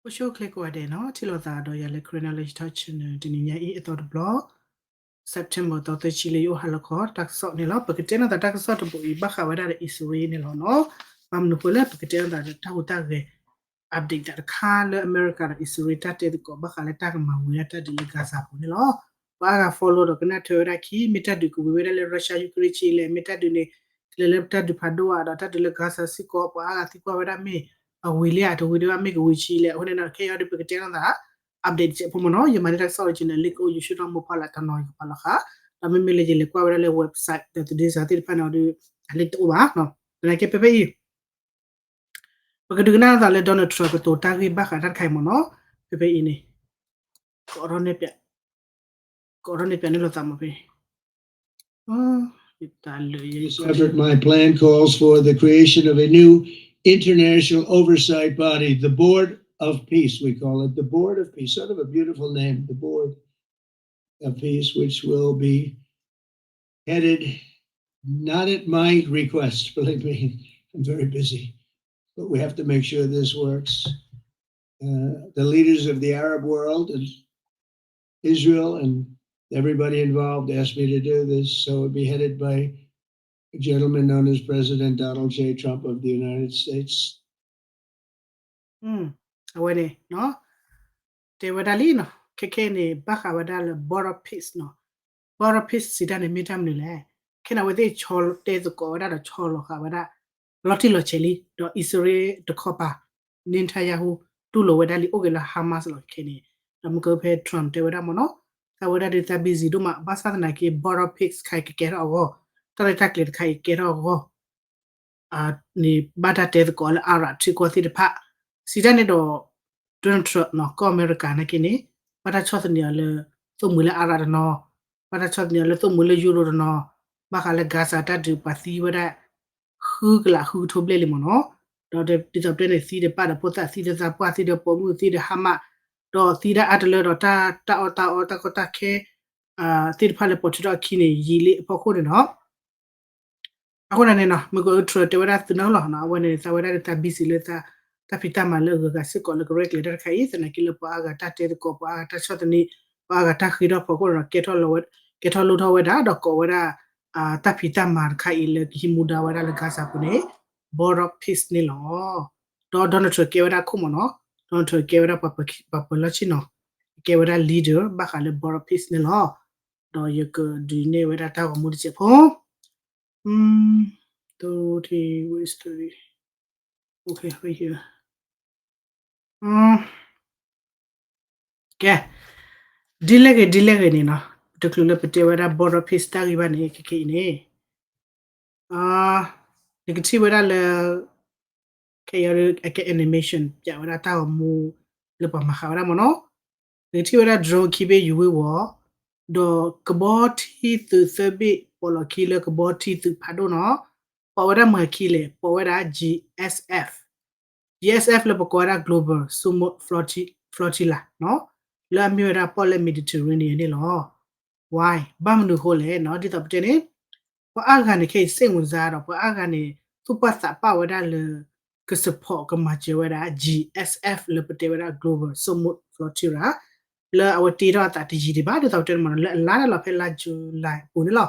အိၣ်ဆူၣ်အိၣ်ချ့ကိးဂၤဒဲးနီၤ, ထံၣ်လိာ်သးဒီးယၤလၢ Karen Knowledge Talk Channel တနံၤညါအံၤ အသီတဘျီ September သီသၢဆံလၢယအိၣ်ဟါလီၤခီ တၢ်ကစီၣ်န့ၣ်လီၤ. ပကတဲနီၢ်သးတၢ်ကစီၣ်တဘိအံၤ ဘၣ်ဃးဝဲဒၣ်ဒီးအံၣ်စရ့လးန့ၣ်လီၤနီၤ. ဘၣ်မနုၤဃိလဲၣ် ပကတဲနီၢ်သးဒီးတၢ်ဟူးတၢ်ဂဲၤ update သးတခါလၢအမဲရကၤဒီးအံၣ်စရ့လးတၢ်တဲသကိး ဘၣ်ဃးလၢတၢ်ကမၤဝံၤဒၣ်တၢ်ဒုးလၢ Gaza ပူၤန့ၣ်လီၤ. ပှၤအါဂၤ follow ဒီးကနၣ်ထွဲဝဲဒၣ်ခံ မ့ၢ်တၢ်ဒုးကဝံၤဝဲဒၣ်လၢ Russia Ukraine ဆံးလဲၣ်, မ့ၢ်တၢ်ဒုးန့ၣ် ကလဲၤလၢတၢ်ဒုးဖးဒိၣ်ဧါ ဒီးတၢ်ဒုးလၢ Gaza စ့ၢ်ကီး ပှၤအါဂၤသံကွၢ်ဝဲဒၣ်မ့ၢ်အဝံၤလံဧါ တဝံၤဒံးဘၣ် မ့ၢ်ကဝံၤဆံးလဲၣ် အဃိန့ၣ်ဒီး ခဲအံၤဒီး ပကတဲနီၢ်သး update တစဲးဖိမ့ၢ်နီၤ. ယမၤန့ၢ်တၢ်ကစီၣ်အံၤန့ၣ် လံာ်ကအိၣ် YouTube ထီၣ်မိၢ်ဖီလာ်တနီၤ ယကဖးလီၤဃာ်, ဒီးမ့မ့ၢ်လၢယလဲၤကွၢ်ဝဲဒၣ်လၢ website ဒီး သတင်းစာ သ့ၣ်တဖၣ်န့ၣ်ဒီး အလံာ်တအိၣ်ဘၣ်နီၤ. သနာ်က့ ဖဲဖဲအံၤ ပကဒုးကနၣ်သးလၢ Donald Trump ကတိၤတၢ်ဂ့ၢ်ဘၣ်ဃးတၢ်တခါအံၤမ့ၢ်နီၤ. ဖဲဖဲအံၤန့ၣ် ကအိးထီၣ်န့ၢ် ကအိးထီၣ်န့ၢ်ပၠးန့ၢ်လိာ်သးမ့ၢ်ဖဲ This effort, my plan calls for the creation of a new international oversight body, the Board of Peace, we call it, the Board of Peace, sort of a beautiful name, the Board of Peace, which will be headed not at my request, believe me, I'm very busy, but we have to make sure this works. Uh, the leaders of the Arab world and Israel and everybody involved asked me to do this, so it'll be headed by a gentleman known as President Donald J. Trump of the United States. အဝဲန့ၣ် တဲဝဲဒၣ်လံနီၤ, ခဲခဲန့ၣ် ဘၣ်ဃးဝဲဒၣ်လၢ Board of Peace နီၤ. Board of Peace စံးတၢ်န့ၣ်မ့ၢ်တၢ်မနုၤလဲၣ်. ခဲန့ၣ် အဝဲသ့ၣ်ဆီတဲသကိးဝဲဒၣ်ဒီးဆီလီၤဃာ်ဝဲဒၣ် လီၤတံၢ်လီၤဆဲးလံ, ဒီးအံၣ်စရ့လးတခီပၤ Netanyahu တူၢ်လိာ်ဝဲဒၣ်လံ အိၣ်က့ၤလၢ Hamas လီၤခဲန့ၣ်, ဒီးမ့ၢ်ကဖဲ Trump တဲဝဲဒၣ်မ့ၢ်နီၤ, သးဝဲဒၣ်ဒုးသး busy ဒိၣ်မး ဘၣ်ဆၣ်သနာ်က့ Board of Peace တခါအံၤကကဲထီၣ်အဂီၢ်, တၢ်ရဲၣ်တၢ်ကျဲၤတခါအံၤကကဲထီၣ်အဂီၢ် န့ၣ် ဘၣ်တၢ်တဲသကိးလၢ Arab ထံကီၢ်သ့ၣ်တဖၣ်, စံးတၢ်န့ၣ်ဒီး Donald Trump နီၤ ကီၢ်အမဲရကၤနာ်က့န့ၣ် ဘၣ်တၢ်ဆီၣ်သနံးအီၤလၢ သိၣ်မှံၤလၢ Arab တနီၤ, ဘၣ်တၢ်ဆီၣ်သနံးအီၤလၢသိၣ်မှံၤလၢ Europe တနီၤ, ဘၣ်ဃးလၢ Gaza တၢ်ဒုးပှၤသံဝဲဒၣ် ဃုကလးဃုကထိဘျဲၣ်လံမ့ၢ်နီၤ, ဒီးဒ်သိးပတဲန့ၣ် သံဒီးပၢ်ဒီးဖိသၣ် သံဒီးသးပှၢ် သံဒီးပိာ်မုၣ် သံဒီးဟါမး, ဒီးသံဒၣ်အါတလၢဒီးတၢ် တၢ်အီၣ်တၢ်အီ တၢ်ကီတၢ်ခဲ သ့ၣ်တဖၣ်လၢပိာ်ထွဲထီၣ်အခံန့ၣ် ယံာ်လံအဖီခိၣ်န့ၣ်နီၤ. အဃိန့ၣ်န့ၣ်နီၤ မ့ၢ်က Trump တဲဝဲဒၣ်သုနီၤလီၤနီၤ, အဝဲန့ၣ် သးဝဲဒၣ်ဒုးသး busy လၢ တၢ်ဖံးတၢ်မၤလၢအဂုၤအဂၤစ့ၢ်ကီးလၢကရဲၣ်ကျဲၤတၢ်တခါအံၤ သနာ်က့လၢပှၤအါဂၤတၢ်တဲသကိး ပှၤအါဂၤတၢ်ဆီၣ်သနံး ပှၤအါဂၤတၢ်ဃ့ထီၣ်ဖီခိၣ်န့ၣ်ဒီး ကဲထီၣ်လီၤ ကဲထီၣ်လိၣ်ထီၣ်ဝဲဒၣ် ဒီးကိးဝဲဒၣ် တၢ်ဖံးတၢ်မၤတခါအံၤလၢကဟံးမူဒါဝဲဒၣ်လၢ Gaza ပူၤန့ၣ် Board of Peace န့ၣ်လီၤ. ဒီး Donald Trump ကဲဝဲဒၣ်ခိၣ်မ့ၢ်နီၤ, Donald Trump ကဲဝဲဒၣ်ပှၤပၢၤလီၢ်ဆ့ၣ်နီၤ, ကဲဝဲဒၣ် leader ဘၣ်ဃးလၢ Board of Peace န့ၣ်လီၤ. ဒီးယကဒုးနဲၣ်ဝဲဒၣ်တၢ်ဂီၤမူတစဲးဖိ ကဲ, ဒ်လဲၣ်ဂ့ၤ ဒ်လဲၣ်ဂ့ၤန့ၣ်နီၤ, တချုးလၢပတဲဝဲဒၣ် Board of Peace တၢ်ဂ့ၢ်ဘၣ်န့ၣ် ခဲခဲအံၤန့ၣ် နကထံၣ်ဝဲဒၣ်လၢ ခဲအံၤ အကဲ animation ပၠးဝဲဒၣ်တၢ်ဂီၤမူ လၢပှၤမၤဃာ်ဝဲဒၣ်မ့ၢ်နီၤ, နကထံၣ်ဝဲဒၣ် drone ခံဘ့ၣ်ယူၤဝ့ၤဝီၤ, ဒီးကဘီထံသုးသၢဘ့ၣ် ပိာ်လီၤခံလၢကဘီထံသုးဖးဒိၣ်နီၤ, ပိာ်ဝဲဒၣ်မၤခံလဲၣ် ပိာ်ဝဲဒၣ် G S F, G S F လၢပကိးဝဲဒၣ် Global Seafood Flotilla နီၤ, လၢအမ့ၢ်ဝဲဒၣ်ပီၣ်လဲၣ် Mediterranean န့ၣ်လီၤ. Why ဘၣ်မနုၤအဃိလဲၣ်နီၤ, ဒ်သိးပတဲန့ၣ် ပှၤအါဂၤန့ၣ် ခဲအံၤ စိတ်ဝင်စား ဒီး ပှၤအါဂၤန့ၣ် သူၣ်ပှၢ်သးပှၢ်ဝဲဒၣ်လၢ က support ကမၤစၢၤဝဲဒၣ် G S F လၢပတဲဝဲဒၣ် Global Seafood Flotilla လၢအဝဲတ့ထီၣ်အသးတယံာ်ဒံးဘၣ် ဒ်သိးပတဲန့ၣ်မ့ၢ်နီၤ, လၢအလါဒၣ်လီၤဖဲလါ July အပူၤန့ၣ်လီၤ.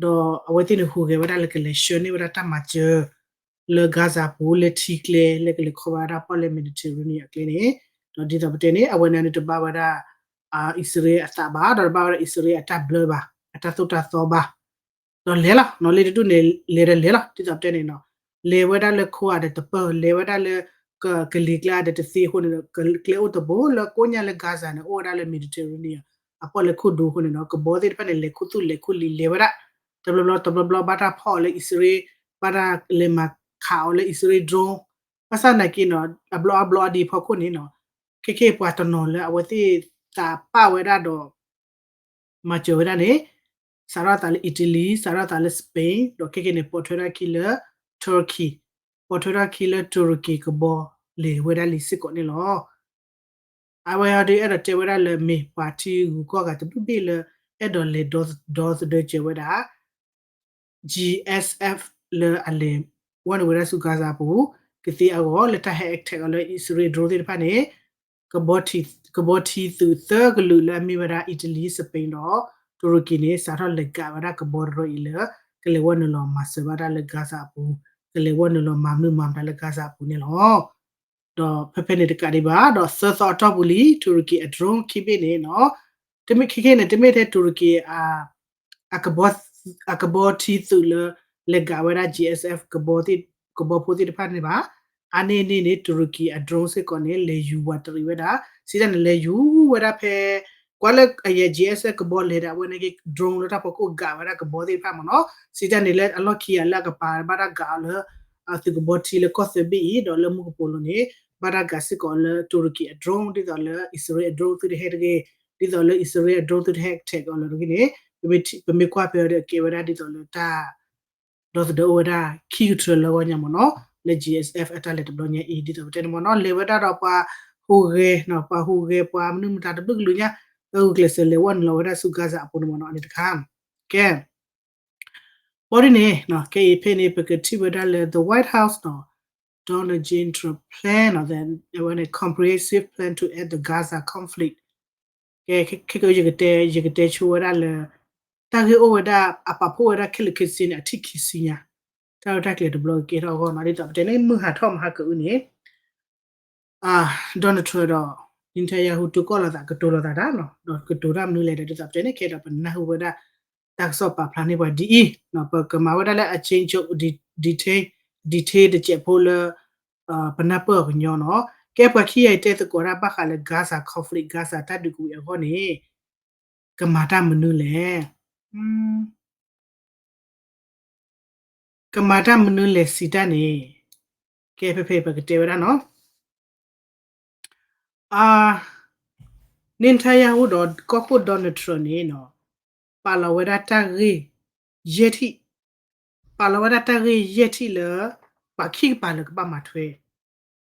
ဒီးအဝဲသ့ၣ်န့ၣ်ဟူးဂဲၤဝဲဒၣ်လၢကလဲၤဆှၢန့ၢ်ဝဲဒၣ်တၢ်မၤစၢၤ လၢ Gaza ပူၤ လၢထံကျဲ လၢကလဲၤခီဘၣ်ဝဲဒၣ်ပီၣ်လဲၣ် Mediterranean အကျဲန့ၣ်, ဒီးဒ်သိးပတဲန့ၣ် အဝဲန့ၣ်န့ၣ်တဘၣ်ဝဲဒၣ် အံၣ်စရ့လးအသးဘၣ် ဒီးတဘၣ်ဝဲဒၣ်အံၣ်စရ့လးအတၢ်ဘျၢဘၣ် အတၢ်သိၣ်တၢ်သီဘၣ်, ဒီးလဲၤလီၤနီၤ, လၢတဒူၣ်န့ၣ် လဲၤဒီးလဲၤလီၤ, ဒ်သိးပတဲန့ၣ်နီၤ, လဲၤဝဲဒၣ်လၢခိအါဒီးတပၢၢ်, လဲၤဝဲဒၣ်လၢ ကလံၤကျါဒီးတသ့အဃိန့ၣ်ဒီး ကျဲအိၣ်တဘိလၢကိးညါလၢ Gaza န့ၣ် အိၣ်ဝဲဒၣ်လၢ Mediterranean အပီၣ်လဲၣ်ခိၣ်ဒူအဃိန့ၣ်နီၤ, ကဘီသ့ၣ်တဖၣ်န့ၣ် လဲၤခိၣ်သူၣ်လဲၤခိၣ်လံၤလဲၤဝဲဒၣ်, တဘျီဘျီတဘျီဘျီဘၣ်တၢ်ဖီၣ်အီၤလၢအံၣ်စရ့လး, ဘၣ်တၢ်လဲၤမၤခးအီၤလၢအံၣ်စရ့လး drone, ဘၣ်ဆၣ်သနာ်က့နီၤအဘျီအဘျီအဒံးအဖီခိၣ်န့ၣ်နီၤ, ခဲခဲပှၤတနီၤလၢအဝဲသ့ၣ်သးပာ်ဝဲဒၣ်ဒီး မၤစၢၤဝဲဒၣ်န့ၣ် စးထီၣ်သးလၢ Italy စးထီၣ်သးလၢ Spain ဒီးခဲခဲန့ၣ် ပိာ်ထွဲထီၣ်ခံလၢ Turkey, ပိာ်ထွဲထီၣ်ခံလၢ Turkey ကဘီလဲၤဝဲဒၣ်လံစ့ၢ်ကီးန့ၣ်လီၤ. အဝဲအံၤဒုးအဲၣ်ဒိးတဲဝဲဒၣ်လၢမ့ၢ်ပှၤထံဂုၤကီၢ်ဂၤတဘ့ၣ်ဘ့ၣ်လၢ အဲၣ်ဒိးလဲၤဒီသဒၢစၢၤဝဲဒၣ် G S F လၢအလဲၤဝဲန့ၣ်ဝဲဒၣ်ဆူ Gaza ပူၤ ကသ့အဂီၢ် လၢတၢ်ဟဲ attack အီၤလၢအံၣ်စရ့လး drone သ့ၣ်တဖၣ်န့ၣ် ကဘီထံသုးသၢကလုာ်လၢအမ့ၢ်ဝဲဒၣ် Italy, Spain ဒီး တူရကံန့ၣ် စးထီၣ်လဲၤကးဝဲဒၣ်ကဘီတရၢအံၤလၢ ကလဲၤဝဲနုာ်လီၤမၤစၢၤဘၣ်တၢ်လၢ Gaza အပူၤ, ကလဲၤဝဲနုာ်လီၤမၤမနုၤမၤမတၤလၢ Gaza အပူၤန့ၣ်လီၤ. ဒီးဖဲဖဲန့ၣ်တကးဒံးဘၣ် ဒီးသၢသီအတီၢ်ပူၤလံ တူရကံအ drone ခံဘ့ၣ်န့ၣ်နီၤ, တမ့ၢ်ခဲခဲန့ၣ် တမ့ၢ်ထဲတူရကံ အကဘီထံသုးလၢ လဲၤကးဝဲဒၣ် G S F ကဘီဖိသ့ၣ်တဖၣ်န့ၣ်ဘၣ်. အါန့ၢ်န့ၣ်န့ၣ် တူရကံအ drone စ့ၢ်ကီးန့ၣ် လဲၤယူၤဝးတရံးဝဲဒၣ်, စံးတၢ်န့ၣ် လဲၤယူၤဝဲဒၣ်ဖဲ ကွၢ်လၢအယဲၢ် G S F ကဘီလဲၤဒၣ်ဝဲန့ၣ်က့ drone လၢတၢ်ဖီခိၣ်ကးဝဲဒၣ်ကဘီသ့ၣ်တဖၣ်မ့ၢ်နီၤ, စံးတၢ်န့ၣ်လၢအလီၢ်ခံဂၤလၢအကပၤဘၣ်တၢ်ကးအီၤလၢ သုးကဘီထံလၢကီၢ်သၢဘ့ၣ်အံၤ ဒီးလၢမူကပိာ်လိၤန့ၣ် ဘၣ်တၢ်ကးစ့ၢ်ကီးလၢတူရကံအ drone ဒ်သိးလၢအံၣ်စရ့လးအ drone သုတဟဲတဂ့ၤ, ဒ်သိးလၢအံၣ်စရ့လးအ drone သုတဟဲ attack အီၤလၢၤတဂ့ၤန့ၣ် ပမ့ၢ်ကွၢ်ဖဲအံၤဒီးကဲဝဲဒၣ်ဒ်သိးလၢတၢ် ဒီသဒၢအိၣ်ဝဲဒၣ်ခံကထၢလၢအဂီၢ်ညါမ့ၢ်နီၤ, လၢ G S F အတၢ်လဲၤတဘျီညါအံၤ ဒ်သိးပတဲန့ၣ်မ့ၢ်နီၤ, လဲၤဝဲဒၣ်ဒီးပှၤဟူးဂဲၤနီၤ, ပှၤဟူးဂဲၤပှၤမနုၤမတၤတဘျုးကလုာ်ညါ, လၢဂုာ်ကျဲးစၢးလဲၤဝဲနုာ်လီၤဝဲဒၣ်ဆူ Gaza အပူၤန့ၣ်မ့ၢ်နီၤ, အန့ၣ်တခါ ကဲ ဘီဒ်န့ၣ် ခဲအံၤဖဲန့ၣ် ပကထံၣ်ဝဲဒၣ်လၢ the White House နီၤ, Donald J Trump plan နီၤ, the comprehensive plan to end the Gaza conflict. ကဲ ခဲကယကတဲ ယကတဲဆိဝဲဒၣ်လၢ တၢ်ဂ့ၢ်အိၣ်ဝဲဒၣ် အပာ်ဖှိၣ်ဝဲဒၣ်ခဲလၢာ်ခဲဆ့န့ၣ် အထံၣ်ခံဆံညါ, တၢ်ရဲၣ်တၢ်ကျဲၤတဘျီကကဲထီၣ်အဂီၢ်နီၤ, ဒ်သိးပတဲန့ၣ် မုၢ်ဟးထီၣ်မဟါကအုန့ၣ် Donald Trump ဒီး Netanyahu တိၢ်ကီၢ်လိာ်သး ကတိၤလိာ်သးတၢ်နီၤ, ဒီးကတိၤတၢ်မနုၤလဲၣ်ဒီး ဒ်သိးပတဲန့ၣ် ခဲဒီးပနၢ်ဟူဝဲဒၣ် တၢ်ကစီၣ်ပာ်ဖျါန့ၢ်ပှၤဒ်အံၤ, ပကမၤဝဲဒၣ်လၢအ change of detail, detail တစဲးဖိလၢ ပနၢ်ပၢၢ်အီၤကညီနီၤ, ကဲပှၤခံဂၤအံၤတဲသကိးတၢ်ဘၣ်ဃးလၢ Gaza conflict, Gaza တၢ်ဒုးကဝံၤအဂီၢ်န့ၣ် ကမၤတၢ်မနုၤလဲၣ် ကမၤတၢ်မနုၤလဲၣ်စံးတၢ်န့ၣ်, ကဲဖဲဖဲပကတဲဝဲဒၣ်နီၤ, အ Netanyahu ဒီးကီၢ်ခိၣ် Donald Trump န့ၣ်နီၤ, ပာ်လီၤဝဲဒၣ်တၢ်ဂ့ၢ် ယဲၢ်ထံၣ်, ပာ်လီၤဝဲဒၣ်တၢ်ဂ့ၢ်ယဲၢ်ထံၣ်လၢ ပှၤခံကပၤလၢကဘၣ်မၤထွဲ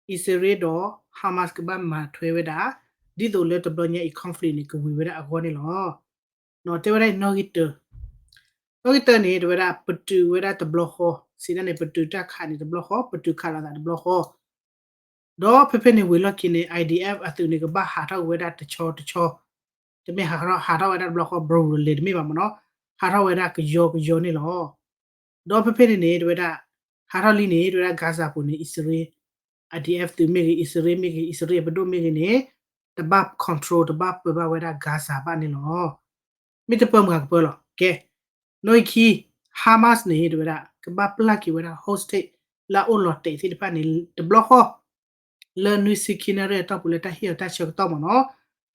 အံၣ်စရ့လးဒီး Hamas ကဘၣ်မၤထွဲဝဲဒၣ်, ဒ်သိးလၢတဘျီညါအံၤ conflict န့ၣ် ကဝံၤဝဲဒၣ်အဂီၢ်န့ၣ်လီၤ. တဲဝဲဒၣ်နီၣ်ဂံၢ်တၢ, နီၣ်ဂံၢ်တၢန့ၣ် တဲဝဲဒၣ် ပတုာ်ဝဲဒၣ်တဘျီဃီ, စံးတၢ်န့ၣ် ပတုာ်တၢ်ခးန့ၣ်တဘျီဃီ, ပတုာ်ခးလိာ်သးတဘျီဃီ, ဒီးဖဲဖဲန့ၣ်ဝံၤလီၢ်ခံန့ၣ် IDF အသုးန့ၣ် ကဘၣ်ဟးထီၣ်ဝဲဒၣ်တဆီတဆီ, တမ့ၢ်ဟးထီၣ်ဝဲဒၣ်တဘျီဃီ ဘြူၤလၢၤတမ့ၢ်ဘၣ်မ့ၢ်နီၤ, ဟးထီၣ်ဝဲဒၣ်ကယီကယီန့ၣ်လီၤ. ဒီးဖဲဖဲန့ၣ်န့ၣ် တဲဝဲဒၣ် ဟးထီၣ်လံန့ၣ် တဲဝဲဒၣ် Gaza ပူၤန့ၣ် အံၣ်စရ့လး IDF သုးမ့ၢ်ဂ့ၤ အံၣ်စရ့လးမ့ၢ်ဂ့ၤ အံၣ်စရ့လးအပဒိၣ်မ့ၢ်ဂ့ၤန့ၣ် တဘၣ် control တဘၣ်ပၢဘၣ်ဝဲဒၣ် Gaza ဘၣ်န့ၣ်လီၤ. မ့ၢ်တပၢမုၢ်ကပၢလီၤ. ကဲ နီၣ်ဂံၢ်ခံ Hamas န့ၣ် တဲဝဲဒၣ် ကဘၣ်ပျၢ်က့ၤဝဲဒၣ် hostage လၢအအိၣ်လီၤတဲာ်သ့ၣ်တဖၣ်န့ၣ် တဘျီဃီ လၢနွံဆံခံနၣ်ရံၣ်အတီၢ်ပူၤ လၢတၢ်ဟ့ၣ်အီၤတၢ်ဆၢကတီၢ်မ့ၢ်နီၤ,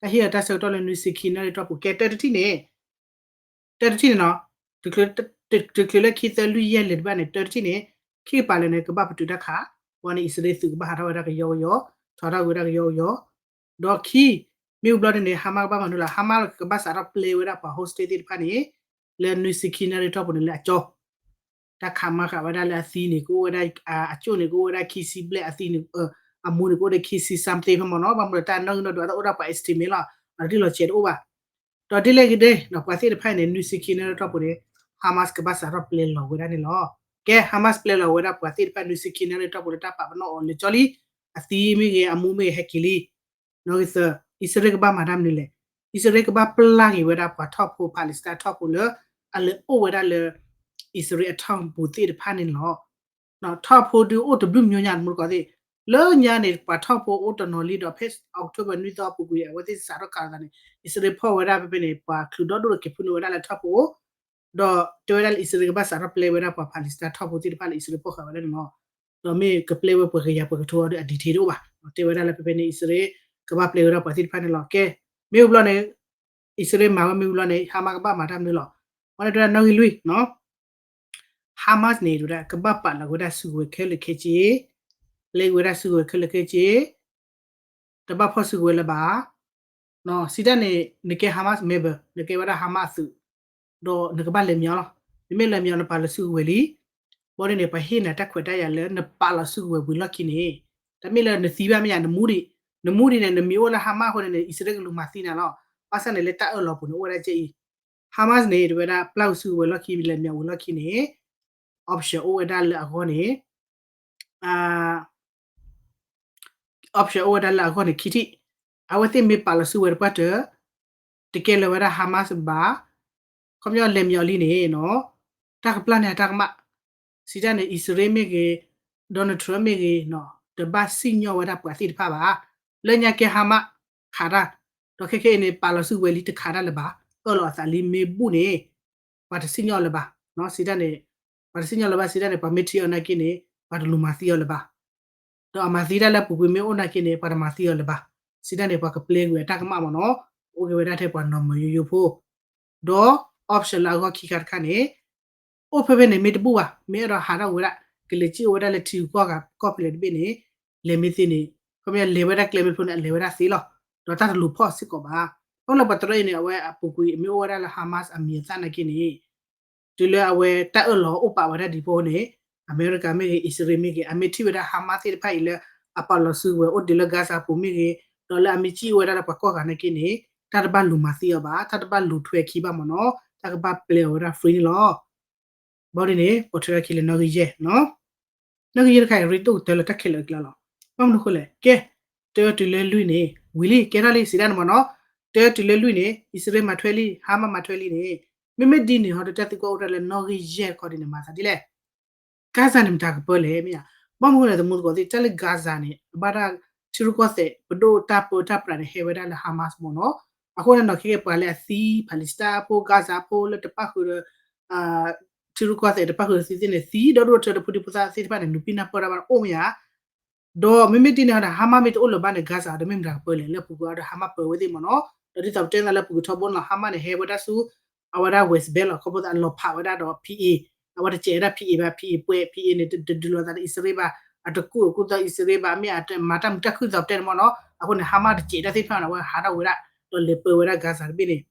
တၢ်ဟ့ၣ်အီၤတၢ်ဆၢကတီၢ်လၢနွံဆံခံနၣ်ရံၣ်အတီၢ်ပူၤ ကဲတၢတထံၣ်န့ၣ် တၢတထံၣ်န့ၣ်နီၤ, တချုးလၢခံသၢလွံၢ်ယဲၢ်လၢၤတဘၣ်န့ၣ် တၢတထံၣ်န့ၣ် ခံကပၤလၢာ်န့ၣ် ကဘၣ်ပတုာ်တၢ်ခး, ဝံၤန့ၣ် အံၣ်စရ့လးသုးကဘၣ်ဟးထီၣ်ဝဲဒၣ်ကယီကယီ, ထီထီၣ်ဝဲဒၣ်ကယီကယီ, ဒီးခံ မ့ၢ်ဝံၤဘျီန့ၣ်န့ၣ် Hamas ကဘၣ်မၤနုၤလဲၣ်, Hamas ကဘၣ်စးထီၣ်ပျဲဝဲဒၣ်ပှၤ hostage သ့ၣ်တဖၣ်န့ၣ် လၢနွံဆံခံနၣ်ရံၣ်အတီၢ်ပူၤန့ၣ်လၢအကၠီ တၢ်ခးမၤဃာ်ဝဲဒၣ်လၢအသံန့ၣ် ကအိၣ်ဝဲဒၣ် အကၠိၣ်န့ၣ် ကအိၣ်ဝဲဒၣ်ခံဆံဘျဲၣ်, အသံန့ၣ် အမူန့ၣ် ကအိၣ်ဒီးခံဆံ something ဖဲမ့ၢ်နီၤ, ဘၣ်မနုၤတၢ်နီၣ်ဂံၢ်နီၣ်ဒွး တအိၣ်ဒၣ်ပှၤ estimate လီၤ, အတလီၤစဲးတအိၣ်ဘၣ်. ဒီးဒ်လဲၣ်ဂ့ၤဒဲး ပှၤသ့ၣ်တဖၣ်န့ၣ် နွံဆံခံနၣ်ရံၣ်အတီၢ်ပူၤန့ၣ် Hamas ကဘၣ်စးထီၣ်ပျဲလီၤဝဲဒၣ်န့ၣ်လီၤ. ကဲ Hamas ပျဲလီၤဝဲဒၣ်ပှၤသ့ၣ်တဖၣ်နွံဆံခံနၣ်ရံၣ်အတီၢ်ပူၤလၢတၢ်ပာ်ပနီၣ်အီၤလၢာ်ကၠီလံ, အသံမ့ၢ်ဂ့ၤ အမူမ့ၢ်ဂ့ၤ ဟဲက့ၤလံ. နီၣ်ဂံၢ်သၢ အံၣ်စရ့လးကဘၣ်မၤတၢ်မနုၤလဲၣ်, အံၣ်စရ့လးကဘၣ်ပျၢ်က့ၤဝဲဒၣ်ပှၤထီၣ်ဖိ Palestine ထီၣ်ဖိလၢ အလဲၤအိၣ်ဝဲဒၣ်လၢ အံၣ်စရ့လးအထီၣ်ပူၤသ့ၣ်တဖၣ်န့ၣ်လီၤ. ထီၣ်ဖိဒုးအိၣ်တဘျုးမံၤညါတမူတကိးသ့ၣ်, လၢညါန့ၣ် ပှၤထီၣ်ဖိအိၣ်တနီၤလံဒီး ဖဲ October နွံသီအပူၤကွံာ် အဝဲသ့ၣ်စးထီၣ်ခးလိာ်သးန့ၣ် အံၣ်စရ့လးဖီၣ်ဝဲဒၣ်ဖဲဖဲန့ၣ် ပှၤချုးဒီဒိၣ်ဒီးက့ၤဖုန့ၢ်ဝဲဒၣ်လၢထီၣ်ဖိ ဒီးတဲဝဲဒၣ်လၢအံၣ်စရ့လးကဘၣ်စးထီၣ်ပျဲဝဲဒၣ်ပှၤ Palestine ထီၣ်ဖိသ့ၣ်တဖၣ်လၢအံၣ်စရ့လးဖီၣ်ဃာ်ဝဲဒၣ်န့ၣ်လီၤ. ဒီးမ့ၢ်ကပျဲဝဲပှဲၤကယၤပှဲၤကထိဒီးအ detail တအိၣ်ဘၣ်. တဲဝဲဒၣ်လၢဖဲဖဲန့ၣ် အံၣ်စရ့လး ကဘၣ်ပျဲဝဲဒၣ်ပှၤသ့ၣ်တဖၣ်န့ၣ်လီၤ. ကဲ မ့ၢ်ဝံၤဘျီန့ၣ် အံၣ်စရ့လးမၤဝဲမ့ၢ်ဝံၤဘျီန့ၣ် Hamas ကဘၣ်မၤတၢ်မနုၤလဲၣ်. အဝဲန့ၣ်တဲဝဲဒၣ်နီၣ်ဂံၢ်လွံၢ် Hamas န့ၣ် တဲဝဲဒၣ် ကဘၣ်ပာ်လီၤဝဲဒၣ်စုကဝဲၤခဲလၢာ်ခဲဆ့, ပျဲက့ၤဝဲဒၣ်စုကဝဲၤခဲလၢာ်ခဲဆ့, တဘၣ်ဖီၣ်စုကဝဲၤလၢၤဘၣ်. စံးတၢ်န့ၣ် နကဲ Hamas member, နကဲဝဲဒၣ် Hamas အသုး, ဒီးနကဘၣ်လဲၤမၠီလီၤ. နမ့ၢ်လဲၤမၠီ နပာ်လီၤစုကဝဲၤလံ, ဘီဒ်န့ၣ် ပှၤဟ့ၣ်နၤတၢ်ခွဲးတၢ်ယာ်လၢနပာ်လီၤစုကဝဲၤဝံၤလီၢ်ခံန့ၣ်, တၢ်မ့ၢ်လၢနသံဘၣ်မ့ၢ်ယါ နမူဒံး, နမူဒံးန့ၣ် နမ့ၢ်အိၣ်လၢ Hamas အဃိန့ၣ် အံၣ်စရ့လးကလူၤမၤသံနၤလီၤ. ဘၣ်ဆၣ်န့ၣ် လၢတၢ်အၢၣ်လီၤပူၤန့ၣ် အိၣ်ဝဲဒၣ်ကဲအံၤ, Hamas န့ၣ် တဲဝဲဒၣ် ပျၢ်စုကဝဲၤလီၢ်ခံ လဲၤမၠီဝံၤလီၢ်ခံန့ၣ် option အိၣ်ဝဲဒၣ်လၢအဂီၢ်န့ၣ် option အိၣ်ဝဲဒၣ်လၢအဂီၢ်န့ၣ် ခံထံၣ်, အဝဲသ့ၣ်မ့ၢ်ပာ်လီၤစုဝဲတပှၢ်တၢၢ် တကဲလၢၤဝဲဒၣ် Hamas ဘၣ်, ခီပညီလဲၤမ့ၤအီၤလံန့ၣ်နီၤ, တၢ်ကပျၢ်န့ၣ်တၢ်ကမၣ်, စံးတၢ်န့ၣ် အံၣ်စရ့လးမ့ၢ်ဂ့ၤ, Donald Trump မ့ၢ်ဂ့ၤနီၤ, တဘၣ်စံၣ်ညီၣ်ဝဲဒၣ်ပှၤသ့ၣ်တဖၣ်ဘၣ်. လၢညါကဲ Hamas ခးတၢ်, ဒီးခဲခဲအံၤန့ၣ် ပာ်လီၤစုဝဲလံတခးတၢ်လၢၤဘၣ်, အၢၣ်လီၤအသးလံမ့ၢ်ဘူၣ်န့ၣ် ပှၤတစံၣ်ညီၣ်လၢၤဘၣ်, စံးတၢ်န့ၣ်, ပှၤတစံၣ်ညီၣ်လၢၤဘၣ် စံးတၢ်န့ၣ် ပှၤမ့ၢ်ထံၣ်အီၤနာ်က့န့ၣ် ပှၤတလူၤမၤသံအီၤလၢၤဘၣ် ဒီးအမၤသံတၢ်လၢအပူၤကွံာ်မ့ၢ်အိၣ်နာ်က့န့ၣ် ပှၤတမၤသံအီၤလၢၤဘၣ်, စံးတၢ်န့ၣ် ပှၤကပျဲကွံာ်အတၢ်ကမၣ်မ့ၢ်နီၤ, အိၣ်က့ၤဝဲဒၣ်ထဲပှၤနီၢ်မၢယိယိဖိ, ဒီး option လၢအဂီၢ်ခံခါတခါန့ၣ် အိၣ်ဖဲဖဲန့ၣ်မ့ၢ်တဘူၣ်ဘၣ်, မ့ၢ်အဲၣ်ဒိးဟးထီၣ်ဝဲဒၣ် ကလဲၤစံၣ်အိၣ်ဝဲဒၣ်လၢထံဂုၤကီၢ်ဂၤကီၢ်ဖဲလဲၣ်တဘ့ၣ်န့ၣ် လဲၤမ့ၢ်သ့န့ၣ်, ခီပညီလဲၤဝဲဒၣ်ကျဲမ့ၢ်ဖျိန့ၣ် အလဲၤဝဲဒၣ်သ့လီၤ, ဒီးတၢ်တလူၤဖီၣ်စ့ၢ်ကီးဘၣ်. အဃိလၢပှၤတရၢအံၤန့ၣ် အဝဲအပူၤကွံာ်မ့ၢ်အိၣ်ဝဲဒၣ်လၢ Hamas အမံၤအသၣ်နာ်က့န့ၣ် တုၤလၢအဝဲတၢ်အၢၣ်လီၤအိၣ်ပာ်ဝဲဒၣ်ဒံးဖိန့ၣ် အမဲရကၤမ့ၢ်ဂ့ၤ အံၣ်စရ့လးမ့ၢ်ဂ့ၤ အမ့ၢ်ထံၣ်ဝဲဒၣ် Hamas သ့ၣ်တဖၣ်အံၤလၢ အပာ်လီၤစုဝဲအိၣ်ဒံးလၢ Gaza ပူၤမ့ၢ်ဂ့ၤ, ဒီးလၢအမ့ၢ်စံၣ်အိၣ်ဝဲဒၣ်လၢပှၤကီၢ်ဂၤနာ်က့န့ၣ် တၢ်တဘၣ်လူၤမၤသံအီၤဘၣ်, တၢ်တဘၣ်လူၤထွဲခံဘၣ်မ့ၢ်နီၤ, တၢ်ကဘၣ်ပျဲအီၤဝဲဒၣ် free န့ၣ်လီၤ. ဘၣ်ဒ်န့ၣ် ပိာ်ထွဲထီၣ်ခံလၢနီၣ်ဂံၢ်ယဲၢ်နီၤ, နီၣ်ဂံၢ်ယဲၢ်တခါအံၤ ရ့ဒိၣ်ကတၢၢ်လၢတၢ်ခဲလၢာ်အကျါလီၤ. ဘၣ်မနုၤအဃိလဲၣ်, ကဲ, တၢတုၤလၢလွံၢ်န့ၣ် ဝံၤလံ ကဲထီၣ်လံ စံးတၢ်န့ၣ်မ့ၢ်နီၤ, တၢတုၤလၢလွံၢ်န့ၣ် အံၣ်စရ့လးမၤထွဲလံ Hamas မၤထွဲလံန့ၣ်, မ့မ့ၢ်ဒ်န့ၣ်ဟီဒီး တၢ်သံကွၢ်အိၣ်ထီၣ်လၢနီၣ်ဂံၢ်ယဲၢ်တခါဒ်န့ၣ် မၤသးဒ်လဲၣ် Gaza န့ၣ်မတၤကပၢလဲၣ် မ့ၢ်ဧါ, ဘၣ်မနုၤအဃိလဲၣ် သမူသကိးသ့ၣ် တၢ်လၢ Gaza န့ၣ် အဘၣ်ဒၣ် ထံရူၢ်ကီၢ်သဲး ပဒိၣ်တၢ်ပၢတၢ်ပြးန့ၣ် ဟဲဝဲဒၣ်လၢ Hamas မ့ၢ်နီၤ, အဃိန့ၣ်နီၤ ခဲကဲပှၤလၢအသံ Palestine ဖိ Gaza ဖိလၢတပၣ်ဃုာ်ဒီး ထံရူၢ်ကီၢ်သဲးတပၣ်ဃုာ်ဒီးသံသ့ၣ်န့ၣ် သံဒီဒိၣ်ထၢဒီးဖိဒံဖိသၣ်သ့ၣ်တဖၣ်န့ၣ် နုာ်ပံၢ်နၢ်ပၢၢ်တၢ်ဘၣ်အိၣ်မ့ၢ်ဧါ ဒီးမ့မ့ၢ်ဒ်န့ၣ်ဟီဒီး Hamas မ့ၢ်တအိၣ်လၢၤဘၣ်န့ၣ် Gaza ဒီးမ့ၢ်မတၤကပၢလဲၣ် လၢပူၤကွံာ်အီၤဒီး Hamas ပၢဝဲသ့ၣ်မ့ၢ်နီၤ, ဒီးဒ်သိးပတဲသးလၢပူၤကွံာ်ထီဘိန့ၣ်လီၤ Hamas န့ၣ် ဟဲဝဲဒၣ်ဆူ အဝဲဒၣ် West Bank လီၤ ခီဖျိသးအလီၤဖးဝဲဒၣ်ဒီး P A, အဝဲတစဲးဝဲဒၣ် P A ဘၣ် P A ပှဲၤ P A န့ၣ် တဒုးလိာ်သးဒီးအံၣ်စရ့လးဘၣ်, အတကူၣ်အကူၣ်သီအံၣ်စရ့လးဘၣ် မ့ၢ်အမၤတၢ်မုာ်တၢ်ခုၣ်သီပတဲန့ၣ်မ့ၢ်နီၤ, အဃိန့ၣ် Hamas တစဲးဒၣ်သ့ၣ်တဖၣ်န့ၣ် အဝဲဟးထီၣ်ဝဲဒၣ် ဒီးလဲၤပၢဝဲဒၣ် Gaza တဘ့ၣ်န့ၣ်,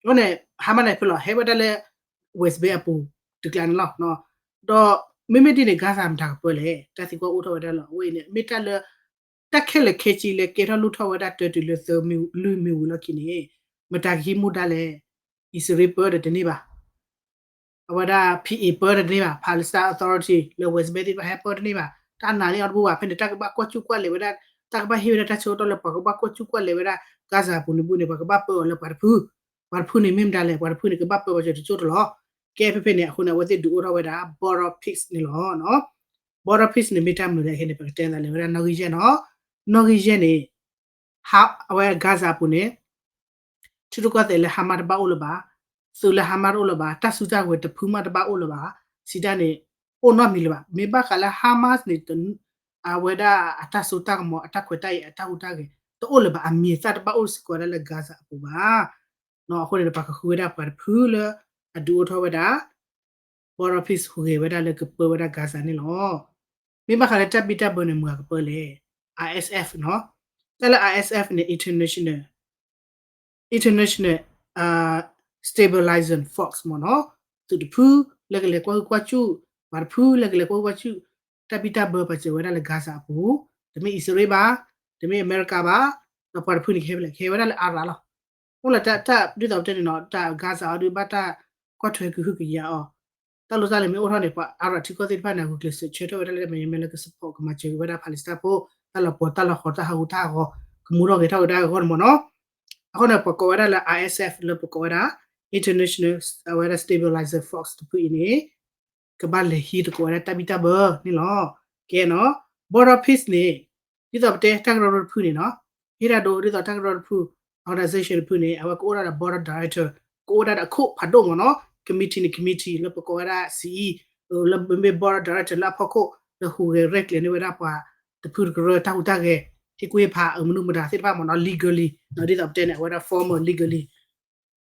အဃိန့ၣ် Hamas န့ၣ်ဖဲလီၤ ဟဲဝဲဒၣ်လၢ West Bank အပူၤတကျါန့ၣ်လီၤ. ဒီးမ့မ့ၢ်ဒ်န့ၣ် Gaza မတၤကပၢလဲၣ် တၢ်သံကွၢ်အိၣ်ထီၣ်ဝဲဒၣ်လီၤ. အဝဲအံၤန့ၣ် မ့ၢ်တၢ်လၢ တၢ်ခဲလၢာ်ခဲဆ့လၢကဲထီၣ်လိၣ်ထီၣ်ဝဲဒၣ်တၢတုၤလၢသၢမံၤလွံၢ်မံၤဝံၤလီၢ်ခံန့ၣ် မတၤကဟံးမူဒါလဲၣ်. အံၣ်စရ့လးပၢတတန့ၢ်ဘၣ် အဝဲဒၣ် P A ပၢတန့ၢ်ဘၣ် Palestine Authority လၢ West Bank သ့ၣ်တဖၣ်ဟဲပၢတန့ၢ်ဘၣ် တၢ်နာ်န့ၢ်အီၤတဘူၣ်ဘၣ် ဖဲန့ၣ် တၢ်ကဘၣ်ကွၢ်စူၣ်ကွၢ်လဲၤဝဲဒၣ် တၢ်ကဘၣ်ဟ့ၣ်ဝဲဒၣ်တၢ်ဆၢကတီၢ်လၢပှၤကဘၣ်ကွၢ်စူၣ်ကွၢ်လဲၤဝဲဒၣ် Gaza အပူၤန့ၣ်ဘူၣ်န့ၣ် ပှၤကဘၣ်ပၢအီၤလၢပှၤတဖု ပှၤတဖုန့ၣ်မ့ၢ်မတၤလဲၣ် ပှၤတဖုန့ၣ်ကဘၣ်ပၢပှၤစၢၤတကၠိၢ်တလီၢ်. ကဲဖဲဖဲန့ၣ် အဃိန့ၣ် အဝဲသ့ၣ်ဒုးအိၣ်ထီၣ်ဝဲဒၣ် border peace န့ၣ်လီၤ. Border peace န့ၣ်မ့ၢ်တၢ်မနုၤလဲၣ်ခဲန့ၣ် ပကတဲသးလဲၤဝဲဒၣ်နီၣ်ဂံၢ်ယဲၢ်နီၤ နီၣ်ဂံၢ်ယဲၢ်န့ၣ် အဝဲ Gaza အပူၤန့ၣ် ထံရူၢ်ကီၢ်သဲးလၢ Hamas တဘၣ်အိၣ်လၢၤဘၣ်, သုးလၢ Hamas တအိၣ်လၢၤဘၣ်, တၢ်စုတၢ်ကဝဲၤတဖုမးတဘၣ်အိၣ်လၢၤဘၣ်, စံးတၢ်န့ၣ် အိၣ်နီတမံၤလၢၤဘၣ်. မ့ၢ်ဘၣ်ဃးလၢ Hamas န့ၣ် အဝဲဒၣ်အတၢ်စိတၢ်ကမီၤ အတၢ်ခွဲးတၢ်ယာ် အတၢ်ဟူးတၢ်ဂဲၤ တအိၣ်လၢၤဘၣ်, အမံၤအသၣ်တဘၣ်အိၣ်စ့ၢ်ကီးဝဲဒၣ်လၢ Gaza အပူၤဘၣ်. အဃိန့ၣ် ပှၤကဃုဝဲဒၣ်ပှၤတဖုလၢအဒုးအိၣ်ထီၣ်ဝဲဒၣ် border peace ဟူးဂဲၤဝဲဒၣ်လၢကပၢဝဲဒၣ် Gaza န့ၣ်လီၤ. မ့ၢ်ဘၣ်ဃးလၢတၢ်ဘံၣ်တၢ်ဘၢန့ၣ် မတၤကပၢလဲၣ်, ISF နီၤ, တၢ်လၢ ISF န့ၣ် international international stabilization force မ့ၢ်နီၤ, သုးတဖုလၢကလဲၤကွၢ်ဟုၣ်ကွၢ်စူၣ်, ပှၤတဖုလၢကလဲၤကွၢ်ဟုၣ်ကွၢ်စူၣ်, တၢ်ဘံၣ်တၢ်ဘၢပာ်စၢၤဝဲဒၣ်လၢ Gaza အပူၤ, တမ့ၢ်အံၣ်စရ့လးဘၣ်, တမ့ၢ်အမဲရကၤဘၣ်, ဒီးပှၤတဖုန့ၣ်ကဟဲဖဲလဲၣ်, ကဟဲဝဲဒၣ်လၢ Arab လီၤ. အိၣ်လၢတၢ်ဒ်သိးပတဲန့ၣ်နီၤ, တၢ် Gaza အီၤဒုးဘၣ်တၢ်ကွၢ်ထွဲကဟုကယာ်အီၤ, တၢ်လိၣ်တၢ်လဲၤမ့ၢ်အိၣ်ထီၣ်န့ၣ် ပှၤ Arab ထံကီၢ်သ့ၣ်တဖၣ်န့ၣ် ဂုာ်ကျဲးစၢးဆၢထၢၣ်ဝဲဒၣ်လၢတၢ်မဲာ်ညါမဲာ်လၢက support ကမၤစၢၤဝဲဒၣ် Palestine ဖိ, တၢ်လီၤပှီၤတၢ်လီၤဃီၤတၢ်ဟးဂူာ်တၢ်ဟးဂီၤ ကမူထီၣ်ဂဲၤထီၣ်ဝဲဒၣ်အဂီၢ်န့ၣ်မ့ၢ်နီၤ. အဃိန့ၣ် ပကိးဝဲဒၣ်လၢ ISF လၢပကိးဝဲဒၣ် international အဝဲဒၣ် stabilizer force တဖုအံၤန့ၣ် ကဘၣ်လဲၤဟံးသကိးဝဲဒၣ်တၢ်ဘံၣ်တၢ်ဘၢန့ၣ်လီၤ. ကဲနီၤ, border peace န့ၣ် ဒ်သိးပတဲတၢ်ကရၢကရိတဖုန့ၣ်နီၤ, ဟ့ၣ်တၢ်ဒိဒ်သိးတၢ်ကရၢတဖု organization တဖုန့ၣ် အဝဲကအိၣ်ဒၣ်ဒီး border director ကအိၣ်ဒၣ်ဒီးအခိၣ်ဖးဒိၣ်မ့ၢ်နီၤ, committee န့ၣ် committee လၢပကိးဝဲဒၣ် စံအံၤ လၢမ့ၢ် border director လၢအဖီခိၣ် လၢဟူးဂဲၤရဲၣ်ကျဲၤန့ၢ်ဝဲဒၣ်ပှၤတဖုတကရၢတၢ်ဟူးတၢ်ဂဲၤ ဟ့ၣ်ကူၣ်ဟ့ၣ်ဖးအမနုၤမတၤသ့ၣ်တဖၣ်မ့ၢ်နီၤ legally နီၤ, ဒ်သိးပတဲန့ၣ် အဝဲဒၣ် formal legally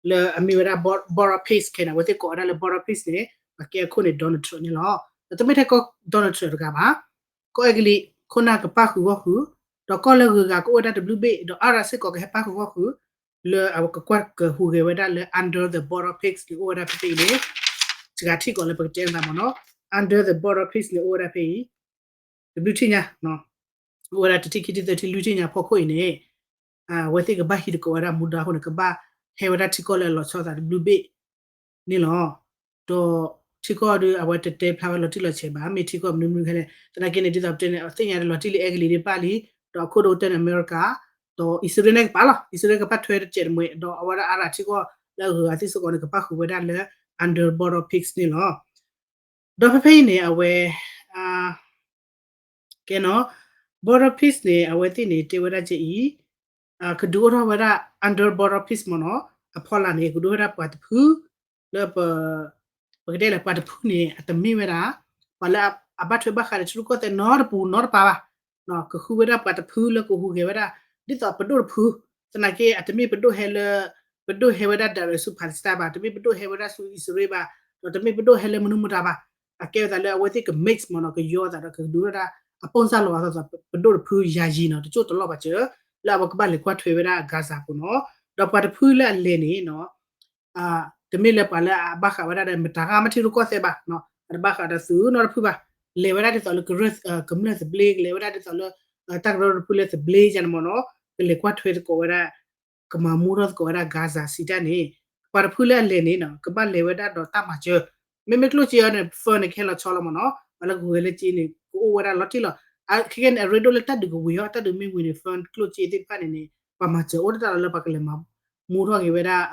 လၢအမ့ၢ်ဝဲဒၣ် border peace ခဲန့ၣ် အဝဲသ့ၣ်ကိးဝဲဒၣ်လၢ border peace န့ၣ် ပှၤကဲအခိၣ်န့ၣ် Donald Trump န့ၣ်လီၤ. ဒီးတမ့ၢ်ထဲကီၢ် Donald Trump တဂၤဘၣ်, ကီၢ်အဲကလံး ခိၣ်နၢ်ကပၣ်ဃုာ်ဂီၢ်ဃုာ်, ဒီးကီၢ်လၢဂုၤဂၤကအိၣ်ဝဲဒၣ်တဘျုးဘ့ၣ်, ဒီး Arab စ့ၢ်ကီးကဟဲပၣ်ဃုာ်ဂီၢ်ဃုာ် လၢအဝဲကကွၢ်ကဟူးဂဲၤဝဲဒၣ်လၢ under the border peace န့ၣ် အိၣ်ဝဲဒၣ်ဖဲဖဲအံၤန့ၣ်, စှၤထံၣ်ကီးလၢပကတဲသးမ့ၢ်နီၤ, under the border peace န့ၣ် အိၣ်ဝဲဒၣ်ဖဲအံၤ တဘျုးထံၣ်ညါ, အိၣ်ဝဲဒၣ်တထံၣ်ခံထံၣ်သၢထံၣ်လွံၢ်ထံၣ်ညါဖီခိၣ်အံၤန့ၣ်, အဝဲသ့ၣ်ကဘၣ်ဟံးသကိးဝဲဒၣ်မူဒါအဃိန့ၣ် ကဘၣ်ဟဲဝဲဒၣ်ထံကီၢ်လၢအလီၤဆီသးတဘျုးဘ့ၣ်န့ၣ်လီၤ. ဒီးထံကီၢ်ဒီးအဝဲတတဲဖျါဝဲလီၤတံၢ်လီၤဆဲးဘၣ်, မ့ၢ်ထံကီၢ်မနုၤမနုၤခဲလဲၣ်, သနာ်က့န့ၣ် ဒ်သိးပတဲန့ၣ် သ့ၣ်ညါဒီးလီၤတံၢ်လံ အဲကလံးဒ်ပၣ်လံ, ဒီးအခိၣ်ဒိတၢၢ်န့ၣ် အမဲရကၤ, ဒီးအံၣ်စရ့လးန့ၣ်ကပာ်လီၤ, အံၣ်စရ့လးကပာ်ထွဲတစဲးတမှဲၤ, ဒီးအဝဲဒၣ် IRA ထံကီၢ်လၢအဂုၤအဂၤသ့ၣ်စ့ၢ်ကီးန့ၣ် ကပာ်ဃုာ်ဝဲဒၣ်လၢ under border peace န့ၣ်လီၤ. ဒီးဖဲဖဲအံၤန့ၣ် အဝဲ ကဲနီၤ border peace န့ၣ် အဝဲသ့ၣ်န့ၣ် တဲဝဲဒၣ်ကဲအံၤ ကဒုးအိၣ်ထီၣ်ဝဲဒၣ် under border peace မ့ၢ်နီၤ, အဖီလာ်န့ၣ် ကဒုးအိၣ်ဝဲဒၣ်ပှၤတဖု လၢ ပကတဲလၢပှၤတဖုန့ၣ် အတမ့ၢ်ဝဲဒၣ် ပှၤလၢအဘၣ်ထွဲဘၣ်ဃးဒီးထံရူၢ်ကီၢ်သဲးနီတပူၤနီတပၤဘၣ်, ကဃုဝဲဒၣ်ပှၤတဖုလၢကဟူးဂဲၤဝဲဒၣ် ဒ်သိးပဒိၣ်တဖု, သနာ်က့ အတမ့ၢ်ပဒိၣ်ဟဲလၢ ပဒိၣ်ဟဲဝဲဒၣ် direct ဆူ Palestine ဘၣ်, တမ့ၢ်ပဒိၣ်ဟဲဝဲဒၣ်ဆူအံၣ်စရ့လးဘၣ်, ဒီးတမ့ၢ်ပဒိၣ်ဟဲလၢမနုၤမတၤဘၣ်, အကဲဝဲသးလၢအဝဲသ့ၣ်က mix မ့ၢ်နီၤ, ကယီအသးဒီးကဒုးထီၣ်ဒၣ် အပိၢ်စၢ်လီၤအသး ပဒိၣ်တဖုယၤယံၤနီၤ, တကၠိၢ်တလီၢ်ပာ်စၢၤ လၢအဝဲကဘၣ်လဲၤကွၢ်ထွဲဝဲဒၣ် Gaza ပူၤနီၤ, ဒီးပှၤတဖုလၢအလဲၤန့ၣ်နီၤ တမ့ၢ်လၢပှၤလၢအဘၣ်ဃးဝဲဒၣ်ဒီး မတၤဂၤမ့ၢ်ထံရူၢ်ကီၢ်သဲးဘၣ်, အတဘၣ်ဃးဒီးသုးနီတဖုဘၣ်, လဲၤဝဲဒၣ်ဒ်သိးလၢကရၢၢ် ကမျၢၢ်သဘျ့, ကလဲၤဝဲဒၣ်ဒ်သိးလၢ တၢ်ကရၢၢ်တဖုလၢသဘျ့ယါန့ၣ်မ့ၢ်နီၤ, ကလဲၤကွၢ်ထွဲသကိးဝဲဒၣ် ကမၤမူထီၣ်သကိးဝဲဒၣ် Gaza စံးတၢ်န့ၣ်, ပှၤတဖုလၢအလဲၤန့ၣ်နီၤ ကဘၣ်လဲၤဝဲဒၣ်ဒီးတၢ်မၤစၢၤ, မ့မ့ၢ်ကျိၣ်စ့အီၤန့ၣ် fund န့ၣ် ကဟဲလီၤဆီလီၤမ့ၢ်နီၤ, ပှၤလၢကဂဲၤလၢစ့န့ၣ် ကအိၣ်ဝဲဒၣ်လီၤတံၢ်လီၤ, ခဲကဲန့ၣ် အရ့ဒိၣ်လၢတၢ်ဒုးကဝံၤအီၤ, တၢ်ဒုးမ့ၢ်ဝံၤန့ၣ် fund ကျိၣ်စ့သ့ၣ်တဖၣ်န့ၣ်န့ၣ် ပှၤမၤစၢၤအိၣ်တၢ်လၢပှၤကလဲၤမၤမူထီၣ်က့ၤဝဲဒၣ်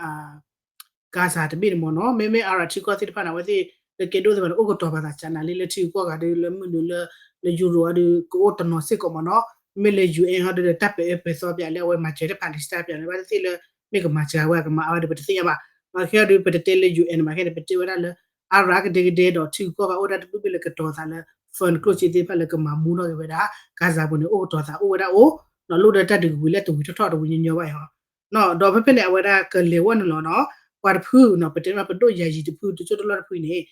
Gaza တဘ့ၣ်န့ၣ်မ့ၢ်နီၤ, မ့မ့ၢ် IRA ထံကီၢ်သ့ၣ်တဖၣ်န့ၣ် အဝဲသ့ၣ် လၢကဲဒိၣ်သ့ၣ်တဖၣ်န့ၣ် အိၣ်ကတီၤပာ်သးကနၤလံ လၢထံဂုၤကီၢ်ဂၤဒီး လၢမုၢ်နုာ်လၢ လၢ Euro အီၤဒီး ကအိၣ်တနီၤစ့ၢ်ကီးမ့ၢ်နီၤ, မ့မ့ၢ်လၢ UN ဟီဒီး တၢ်ပာ်အၢပာ်သီပၠးလၢအဝဲမၤစၢၤတၢ် Palestine ပၠးန့ၣ် ဘၣ်သ့ၣ်သ့ၣ်လၢ မ့ၢ်ကမၤစၢၤဝဲ ကမၤအါဝဲဒီး ပတသ့ၣ်ညါဘၣ်, ဘၣ်ခဲအံၤဒီး ပတတဲလၢ UN ဘၣ်ခဲန့ၣ် ပတဲဝဲဒၣ်လၢ IRA ကဒဲကဒဲဒီး ထံဂုၤကီၢ်ဂၤအိၣ်ဒၣ်တဘ့ၣ်ဘ့ၣ်လၢကတီၤသးလၢ fund ကျိၣ်စ့သ့ၣ်တဖၣ်လၢကမၤမူထီၣ်က့ၤဝဲဒၣ် Gaza ပူၤန့ၣ် အိၣ်ကတီၤသးအိၣ်ဝဲဒၣ်အိၣ်, ဒီးလိၣ်ဒီးတၢ်ဒုးကဝံၤလၢတဝံၤထီၣ်ထီၣ်တဝံၤညီညီဘၣ်အီၤ ဒီးဖဲဖဲန့ၣ် အဝဲဒၣ်ကလဲၤဝဲနုာ်လီၤနီၤ, ပှၤတဖုနီၤ ပတဲမ့ၢ်ပဒိၣ်ယၤယံၤတဖု တကၠိၢ်တလီၢ်တဖုန့ၣ်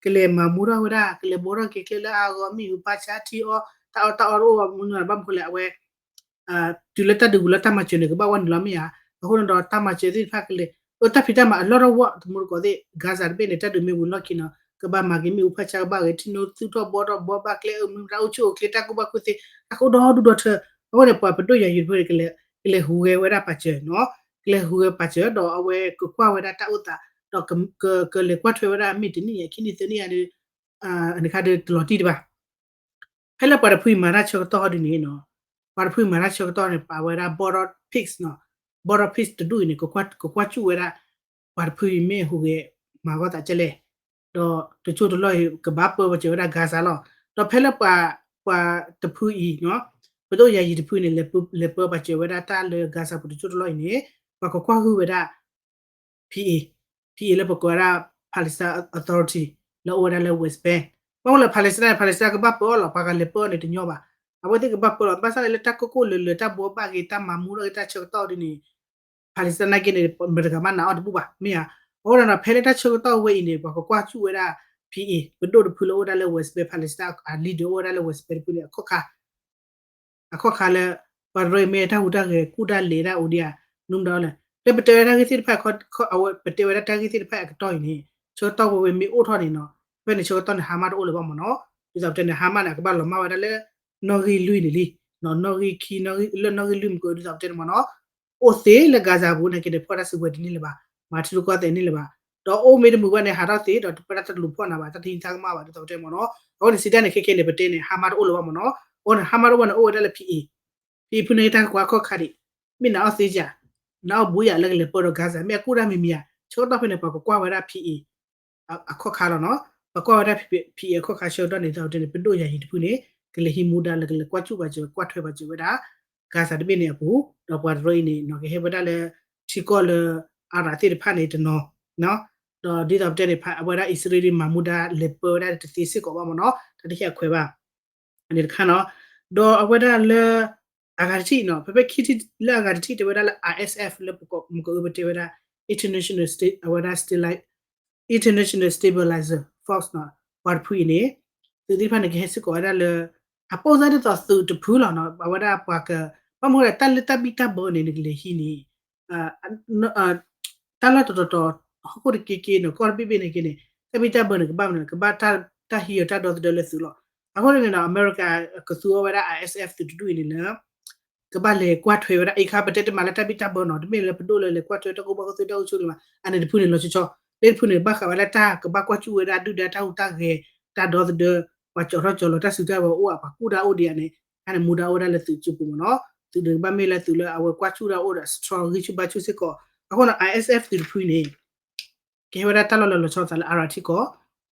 ကလဲၤမၤမူထီၣ်ဝဲဒၣ် ကလဲၤဘှီထီၣ်က့ၤကျဲလၢအဂီၢ် မ့ၣ်အူဖးဆါထံအီ တၢ်အီၣ်တၢ်အီတအိၣ်ဘၣ်မနုၤဘၣ်မနုၤလဲၣ် အဝဲ တုၤလၢတၢ်ဒုးဝံၤလၢတၢ်မၤစၢၤန့ၣ် ကဘၣ်ဝဲနုာ်လီၤမ့ၢ်ဧါ, အဃိန့ၣ်ဒီးတၢ်မၤစၢၤသ့ၣ်တဖၣ်ကလဲၤ အတၢ်ဖံးတၢ်မၤအလီၢ်ထီၣ်ဝဲ တမူတကိးသ့ၣ် Gaza တဘ့ၣ်န့ၣ် တၢ်ဒုးမ့ၢ်ဝံၤလီၢ်ခံနီၤ ကဘၣ်မၤက့ၤမ့ၣ်အူဖးဆါ ကဘၣ်ဂဲၤထံနိသံထီၣ်ဘှီထီၣ် ဘှီဘၣ်ကျဲအမုၢ်တၢ်အိၣ်ဆူၣ်အိၣ်ချ့ တၢ်ကူၣ်ဘၣ်ကူၣ်သ့ တၢ်ကအိၣ်ဒီဒူၣ်ဒီထၢ, အဃိန့ၣ် ပှၤပဒိၣ်ယၤယံၤတဖုန့ၣ် ကလဲၤဟူးဂဲၤဝဲဒၣ်ပာ်စၢၤနီၤ, ကလဲၤဟူးဂဲၤပာ်စၢၤ ဒီးအဝဲကကွၢ်ဝဲဒၣ်တၢ်အိၣ်သး ဒီးကလဲၤကွၢ်ထွဲဝဲဒၣ်မ့ၢ်တနံၣ်ယၤ ခံနံၣ်သၢနံၣ်ယၤဒီး အန့ၣ်ခါဒီးတလီၤတံၢ်တဘၣ် ဖဲလၢပှၤတဖုအံၤမၤတၢ်ဆၢကတီၢ်ဟီဒ်န့ၣ်နီၤ, ပှၤတဖုအံၤမၤတၢ်ဆၢကတီၢ်န့ၣ် ပာ်ဝဲဒၣ် border peace နီၤ, border peace တဒူၣ်အံၤန့ၣ် ကကွၢ်စူၣ်ဝဲဒၣ် ပှၤတဖုအံၤမ့ၢ်ဟူးဂဲၤမၤဂီၢ်သးကဲလဲၣ်, ဒီးတကၠိၢ်တလီၢ်အံၤ ကဘၣ်ပၢပာ်စၢၤဝဲဒၣ် Gaza လီၤ. ဒီးဖဲလၢပှၤ ပှၤတဖုအံၤနီၤ, ပဒိၣ်ယၤယံၤတဖုန့ၣ် လဲၤပၢပာ်စၢၤဝဲဒၣ်တၢ်လၢ Gaza ပူၤတကၠိၢ်တလီၢ်အံၤန့ၣ် ပှၤကကွၢ်ဟုၣ်ဝဲဒၣ် P A, P A လၢပကိးဝဲဒၣ် Palestine Authority လၢအိၣ်ဝဲဒၣ်လၢ West Bank, ဘၣ်မနုၤလဲၣ် Palestine Palestine ကဘၣ်ပၢအီၤလီၤ, ပှၤကလဲၤပၢအီၤန့ၣ်တညီဘၣ်, အဝဲသ့ၣ်ကဘၣ်ပၢလီၤ, ဘၣ်ဆၣ်န့ၣ်လၢတၢ်ကိၢ်ကိၢ်လၢၤလၢၤ တၢ်ဘှီဘၣ်ဂ့ၤ တၢ်မၤမူထီၣ်ဂ့ၤ တၢ်ဆၢကတီၢ်ဒ်န့ၣ် Palestine နာ်က့န့ၣ် မတၤတဂၤမးနာ်အီၤတဘူၣ်ဘၣ် မ့ၢ်ဧါ, အဃိဒီးနီၤ ဖဲလၢတၢ်ဆၢကတီၢ်ဝဲအံၤန့ၣ် ပှၤကကွၢ်စူၣ်ဝဲဒၣ် P A ပဒိၣ်တဖုလၢအိၣ်ဝဲဒၣ်လၢ West Bank Palestine အ leader အိၣ်ဝဲဒၣ်လၢ West Bank တဖုန့ၣ် အခီၣ်ခါ အခီၣ်ခါလၢ ပှၤတရၢအံၤမ့ၢ်တၢ်ဟူးတၢ်ဂဲၤကူၣ်တၢ်လဲၤတၢ်အိၣ်ဒံးဧါ, နမတၤလဲၣ်, လၢပတဲဝဲဒၣ်တၢ်ဂ့ၢ်သ့ၣ်တဖၣ် အဝဲ ပတဲဝဲဒၣ်တၢ်ဂ့ၢ်သ့ၣ်တဖၣ်အကတီၢ်အံၤန့ၣ် ဆၢကတီၢ်ဝဲဝဲမ့ၢ်အိၣ်ထီၣ်န့ၣ်နီၤ, ဖဲန့ၣ်ဆၢကတီၢ်န့ၣ် Hamas တအိၣ်လၢၤဘၣ်မ့ၢ်နီၤ, ဒ်သိးပတဲန့ၣ် Hamas န့ၣ် အကဘၣ်လီၤမၢ်ဝဲဒၣ်လၢ နီၣ်ဂံၢ်လွံၢ်န့ၣ်လံ, နီၣ်ဂံၢ်ခံ လၢနီၣ်ဂံၢ်လွံၢ်မ့ၢ်ကဒ်သိးပတဲန့ၣ်မ့ၢ်နီၤ အိၣ်သ့လၢ Gaza ပူၤန့ၣ်က့န့ၣ် ဖီၣ်တၢ်စုကဝဲၤတန့ၢ်လၢၤဘၣ်, မၤထံရူၢ်ကီၢ်သဲးန့ၢ်လၢၤဘၣ်, ဒီးအိၣ်မ့ၢ်တမုာ်ဘၣ်န့ၣ် ဟးထီၣ်သ့ ဒီးတပၢတၢ်တလူၤဖီၣ်နၤဘၣ် တၢ်တဟံးတၢ်ကမၣ်ဘၣ် ဒ်သိးပတဲမ့ၢ်နီၤ, အဃိန့ၣ် စံးတၢ်န့ၣ် ခဲခဲန့ၣ် ပတဲန့ၣ် Hamas တအိၣ်လၢၤဘၣ်မ့ၢ်နီၤ, အဃိန့ၣ် Hamas တအိၣ်ဘၣ်န့ၣ် အိၣ်ဝဲဒၣ်လၢ P A, P A ဖုန့ၣ် တၢ်ကကွၢ်အခီၣ်ခါဒံး, မ့ၢ်နၤအီၣ်သ့ယၤ, နၤအီၣ်ဘူးယၤလၢကလဲၤပၢဒီး Gaza မ့ၢ်အကူၣ်တၢ်မံၤမံၤဧါ, ဆၢကတီၢ်ဖဲန့ၣ် ပှၤကကွၢ်ဝဲဒၣ် P A အခီၣ်ခါလီၤနီၤ, ပှၤကွၢ်ဝဲဒၣ် P A အခီၣ်ခါဆၢကတီၢ်န့ၣ် ဒ်သိးပတဲန့ၣ် ပဒိၣ်ယၤယံၤတဖုန့ၣ် ကလဲၤဟံးမူဒါလၢကလဲၤကွၢ်စူၣ်ဘၣ်စၢၤ ကွၢ်ထွဲဘၣ်စၢၤဝဲဒၣ် Gaza တဘ့ၣ်န့ၣ်အပူၤ, ဒီးပှၤတရၢအံၤန့ၣ် နီၤကဟဲဝဲဒၣ်လၢ ထံကီၢ်လၢ အၤရးသ့ၣ်တဖၣ်န့ၣ်တနီၤ, ဒီးဒ်သိးပတဲန့ၣ် အဝဲဒၣ်အံၣ်စရ့လးမၤမူဒါလဲၤပၢဝဲဒၣ်တသ့စ့ၢ်ကီးဘၣ်မ့ၢ်နီၤ, တၢ်တဟ့ၣ်အခွဲးဘၣ် န့ၣ်တခါနီၤ, ဒီးအဝဲဒၣ်လၢ အဂၤတထံၣ်နီၤ, ဖဲဖဲခံထံၣ်လၢအဂၤတထံၣ်တဲဝဲဒၣ်လၢ I S F လၢပကိးမုၢ်ကအိပတဲဝဲဒၣ် international state အဝဲဒၣ် international stabilizer force နီၤ, ပှၤတဖုအံၤန့ၣ် သုးသ့ၣ်တဖၣ်န့ၣ် ကဟဲစ့ၢ်ကီးဝဲဒၣ်လၢ အပိၢ်စၢ်ဒ်သိးသုးတဖုလီၤနီၤ, အဝဲဒၣ်ပှၤက ဘၣ်မနုၤလဲၣ်တၢ်လၢတၢ်ဘံၣ်တၢ်ဘၢန့ၣ် နကလဲၤဟံးန့ၣ် တၢ်လီၢ်တတီၤတီၤ ဟီၣ်ခိၣ်တက့က့နီၤ ကီၢ်တဘ့ၣ်ဘ့ၣ်န့ၣ်က့န့ၣ် တၢ်ဘံၣ်တၢ်ဘၢန့ၣ် ကဘၣ်မနုၤလဲၣ် ကဘၣ်တၢ်ဟံးအီၤတၢ်ဒီသဒၢလၢသုးလီၤ. အဃိန့ၣ်နီၤ အမဲရကၤကသူအီၤဝဲဒၣ် I S F သုးတဒူၣ်အံၤန့ၣ်လၢ ကဘၣ်လဲၤကွၢ်ထွဲဝဲဒၣ် အံၤခါ ပတဲတမံၤလၢတၢ်ဘံၣ်တၢ်ဘၢနီၤ, တမ့ၢ်လၢပဒိၣ်လၢလဲၤကွၢ်ထွဲတၢ်ကူၣ်ဘၣ်ကူၣ်သ့တၢ်အိၣ်ဆူၣ်လၢၤဘၣ်, အန့ၣ်တဖုန့ၣ်လီၤဆီဆီ, လၢတဖုန့ၣ် ဘၣ်ဃးဝဲဒၣ်တၢ်ကဘၣ်ကွၢ်စူၣ်ဝဲဒၣ်ဒုၣ်ဒါတၢ်ဟူးတၢ်ဂဲၤ တၢ်ဒီသဒၢ ပှၤကၠီထီၣ်ကၠီလီၤတၢ်စုတၢ်ဝဲၤအိၣ် ပှၤကူၣ်တၢ်အိၣ်ဒံးဧါန့ၣ်, အန့ၣ်မူဒါအိၣ်ဝဲဒၣ်လၢသုးကၠိပူၤမ့ၢ်နီၤ, သုးန့ၣ်ကဘၣ်မ့ၢ်လၢသုးလၢအဝဲကွၢ်ဆူၣ်ဒၣ်အိၣ်ဒီး strong ဂံၢ်ဆူၣ်ဘါဆူၣ်စ့ၢ်ကီး. အဃိန့ၣ် I S F သုးတဖုန့ၣ် ကဟဲဝဲဒၣ်တၢ်လီၢ်လၢလီၤဆီသးလၢအရၤထံကီၢ်,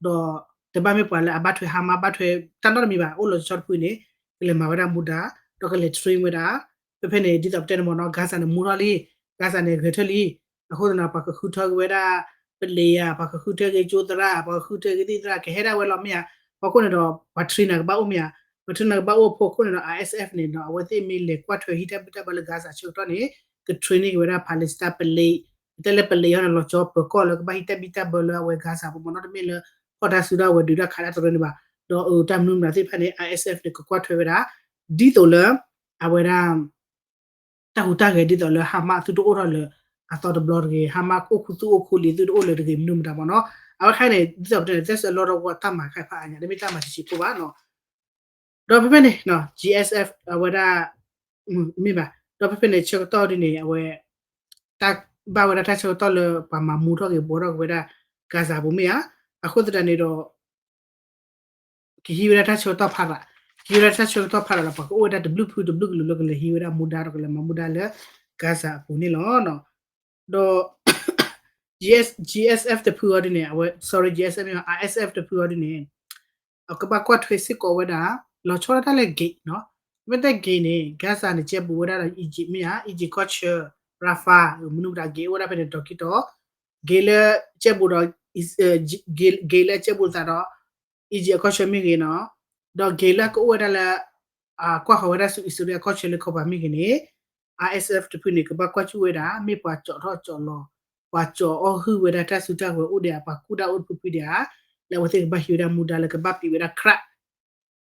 ဒီးတဘၣ်မ့ၢ်ပှၤလၢအဘၣ်ထွဲ Hamas ဘၣ်ထွဲတၢ်နီတမံၤဘၣ် အိၣ်လီၤဆီတဖုန့ၣ် ကလဲၤမၤဝဲဒၣ်မူဒါ, ဒီးကလဲၤ train ဝဲဒၣ်, ဖဲဖဲန့ၣ် ဒ်သိးပတဲန့ၣ်မ့ၢ်နီၤ Gaza န့ၣ်မူထီၣ်လံ, Gaza န့ၣ်ဂဲၤထၢၣ်လံ, အဃိသတးန့ၣ် ပှၤကဃုထၢက့ၤဝဲဒၣ် ပလံၤဧါ, ပှၤကဃုထၢက့ၤကၠိသရၣ်, ပှၤကဃုထၢက့ၤသ့ၣ်သရၣ် ကဟဲဒၣ်ဝဲလီၤမ့ၢ်ဧါ, အဖီခိၣ်န့ၣ်ဒီး ပှၤ train န့ၣ်ကဘၣ်အိၣ်မ့ၢ်ဧါ, ပှၤ train န့ၣ်ကဘၣ်အိၣ်အဖီခိၣ်န့ၣ်ဒီး I S F န့ၣ်ဒီး အဝဲသ့ၣ်မ့ၢ်လဲၤကွၢ်ထွဲဟံးတၢ်ဘံၣ်တၢ်ဘၢလၢ Gaza ဆၢကတီၢ်န့ၣ် က train န့ၢ်က့ၤဝဲဒၣ် Palestine ပလံၤ, တဲလၢပလံၤဟီန့ၣ် လီၤကၠီပၢၤကီၢ်လၢကဘၣ်ဟံးတၢ်ဘံၣ်တၢ်ဘၢလၢအဝဲ Gaza ပူၤမ့ၢ်နီၤ တမ့ၢ်လၢ ဖီၣ်တၢ်စုတၢ်ဝဲၤဒုးတၢ်ခးတၢ်တရၢန့ၣ်ဘၣ်, ဒီးအတၢ်မနုၤမတၤသ့ၣ်တဖၣ်န့ၣ် I S F န့ၣ် ကကွၢ်ထွဲဝဲဒၣ် ဒ်သိးလၢ အဝဲဒၣ် တၢ်ဟူးတၢ်ဂဲၤဒ်သိးလၢ Hamas သုတအိၣ်ထီၣ်လၢအသီတဘျီတဂ့ၤ, Hamas အိၣ်ခူသူၣ်အိၣ်ခူလံၤ သုတအိၣ်လၢတဂ့ၤ မနုၤမတၤမ့ၢ်နီၤ. အဝဲခါန့ၣ် ဒ်သိးပတဲန့ၣ် that's a lot of work တၢ်မၤခါဖးအါညါ တမ့ၢ်တၢ်မၤဆံးဆံးဖိဘၣ်နီၤ. ဒီးဖဲဖဲန့ၣ် G S F အဝဲဒၣ် မ့ၢ်ဘၣ်, ဒီးဖဲဖဲန့ၣ် ဆၢကတီၢ်ဒ်န့ၣ် အဝဲ တၢ်ဘၣ်ဝဲဒၣ်တၢ်ဆၢကတီၢ်လၢပှၤမၤမူထီၣ်က့ၤဘှီထီၣ်က့ၤဝဲဒၣ် Gaza ပူၤမ့ၢ်ဧါ, အဃိသတးန့ၣ်ဒီး ကဟံးဝဲဒၣ်တၢ်ဆၢကတီၢ်ဖးရး, ကဟံးဝဲဒၣ်တၢ်ဆၢကတီၢ်ဖးရးဒီး ပှၤကအိၣ်ဝဲဒၣ်တဘျုးဖုတဘျုးကလုာ်လၢကလဲၤဟံးဝဲဒၣ်မူဒါဒီးကလဲၤမၤမူဒါလၢ Gaza အပူၤန့ၣ်လီၤ. ဒီး G S, G S F တဖုအီၤဒ်န့ၣ် အဝဲ sorry G S F မ့ၢ် R S F တဖုအီၤဒ်န့ၣ် အကဘၣ်ကွၢ်ထွဲစ့ၢ်ကီးဝဲဒၣ် လီၤဆီဒၣ်တၢ်လၢ gate နီၤ, မ့ၢ်တဲ gate န့ၣ် Gaza န့ၣ် ကဲဘူးဝဲဒၣ်ဒီး Egypt မ့ၢ်ဧါ, Egypt ကီၢ်ဆၢ Rafah မနုၤမတၤ gate အိၣ်ဝဲဒၣ်ဖဲန့ၣ် ဒီးက့ၤတီၤ gate လၢကဲဘူးဒီး gate လၢကဲဘူးသးဒီး Egypt အကီၢ်ဆၢမ့ၢ်ဂ့ၤနီၤ, ဒီး gate လၢကအိၣ်ဝဲဒၣ်လၢ ကွၢ်ဃီၤဝဲဒၣ်ဆူအံၣ်စရ့လးအကီၢ်ဆၢလၢခီပၤမ့ၢ်ဂ့ၤန့ၣ် R S F တဖုန့ၣ် ကဘၣ်ကွၢ်ဆူၣ်ဝဲဒၣ် မ့ၢ်ပှၤကၠီးထီၣ်ကၠီးလီၤ, ပှၤကၠီးအီၣ်ဟုၣ်ဝဲဒၣ်တၢ်စုတၢ်ဝဲၤအိၣ်ဒံးဧါ, ပှၤကူၣ်တၢ်အိၣ်တဖုဖုဒံးဧါ, လၢအဝဲသ့ၣ်ကဘၣ်ဟံးဝဲဒၣ်မူဒါလၢကဘၣ်ပံးဝဲဒၣ် crack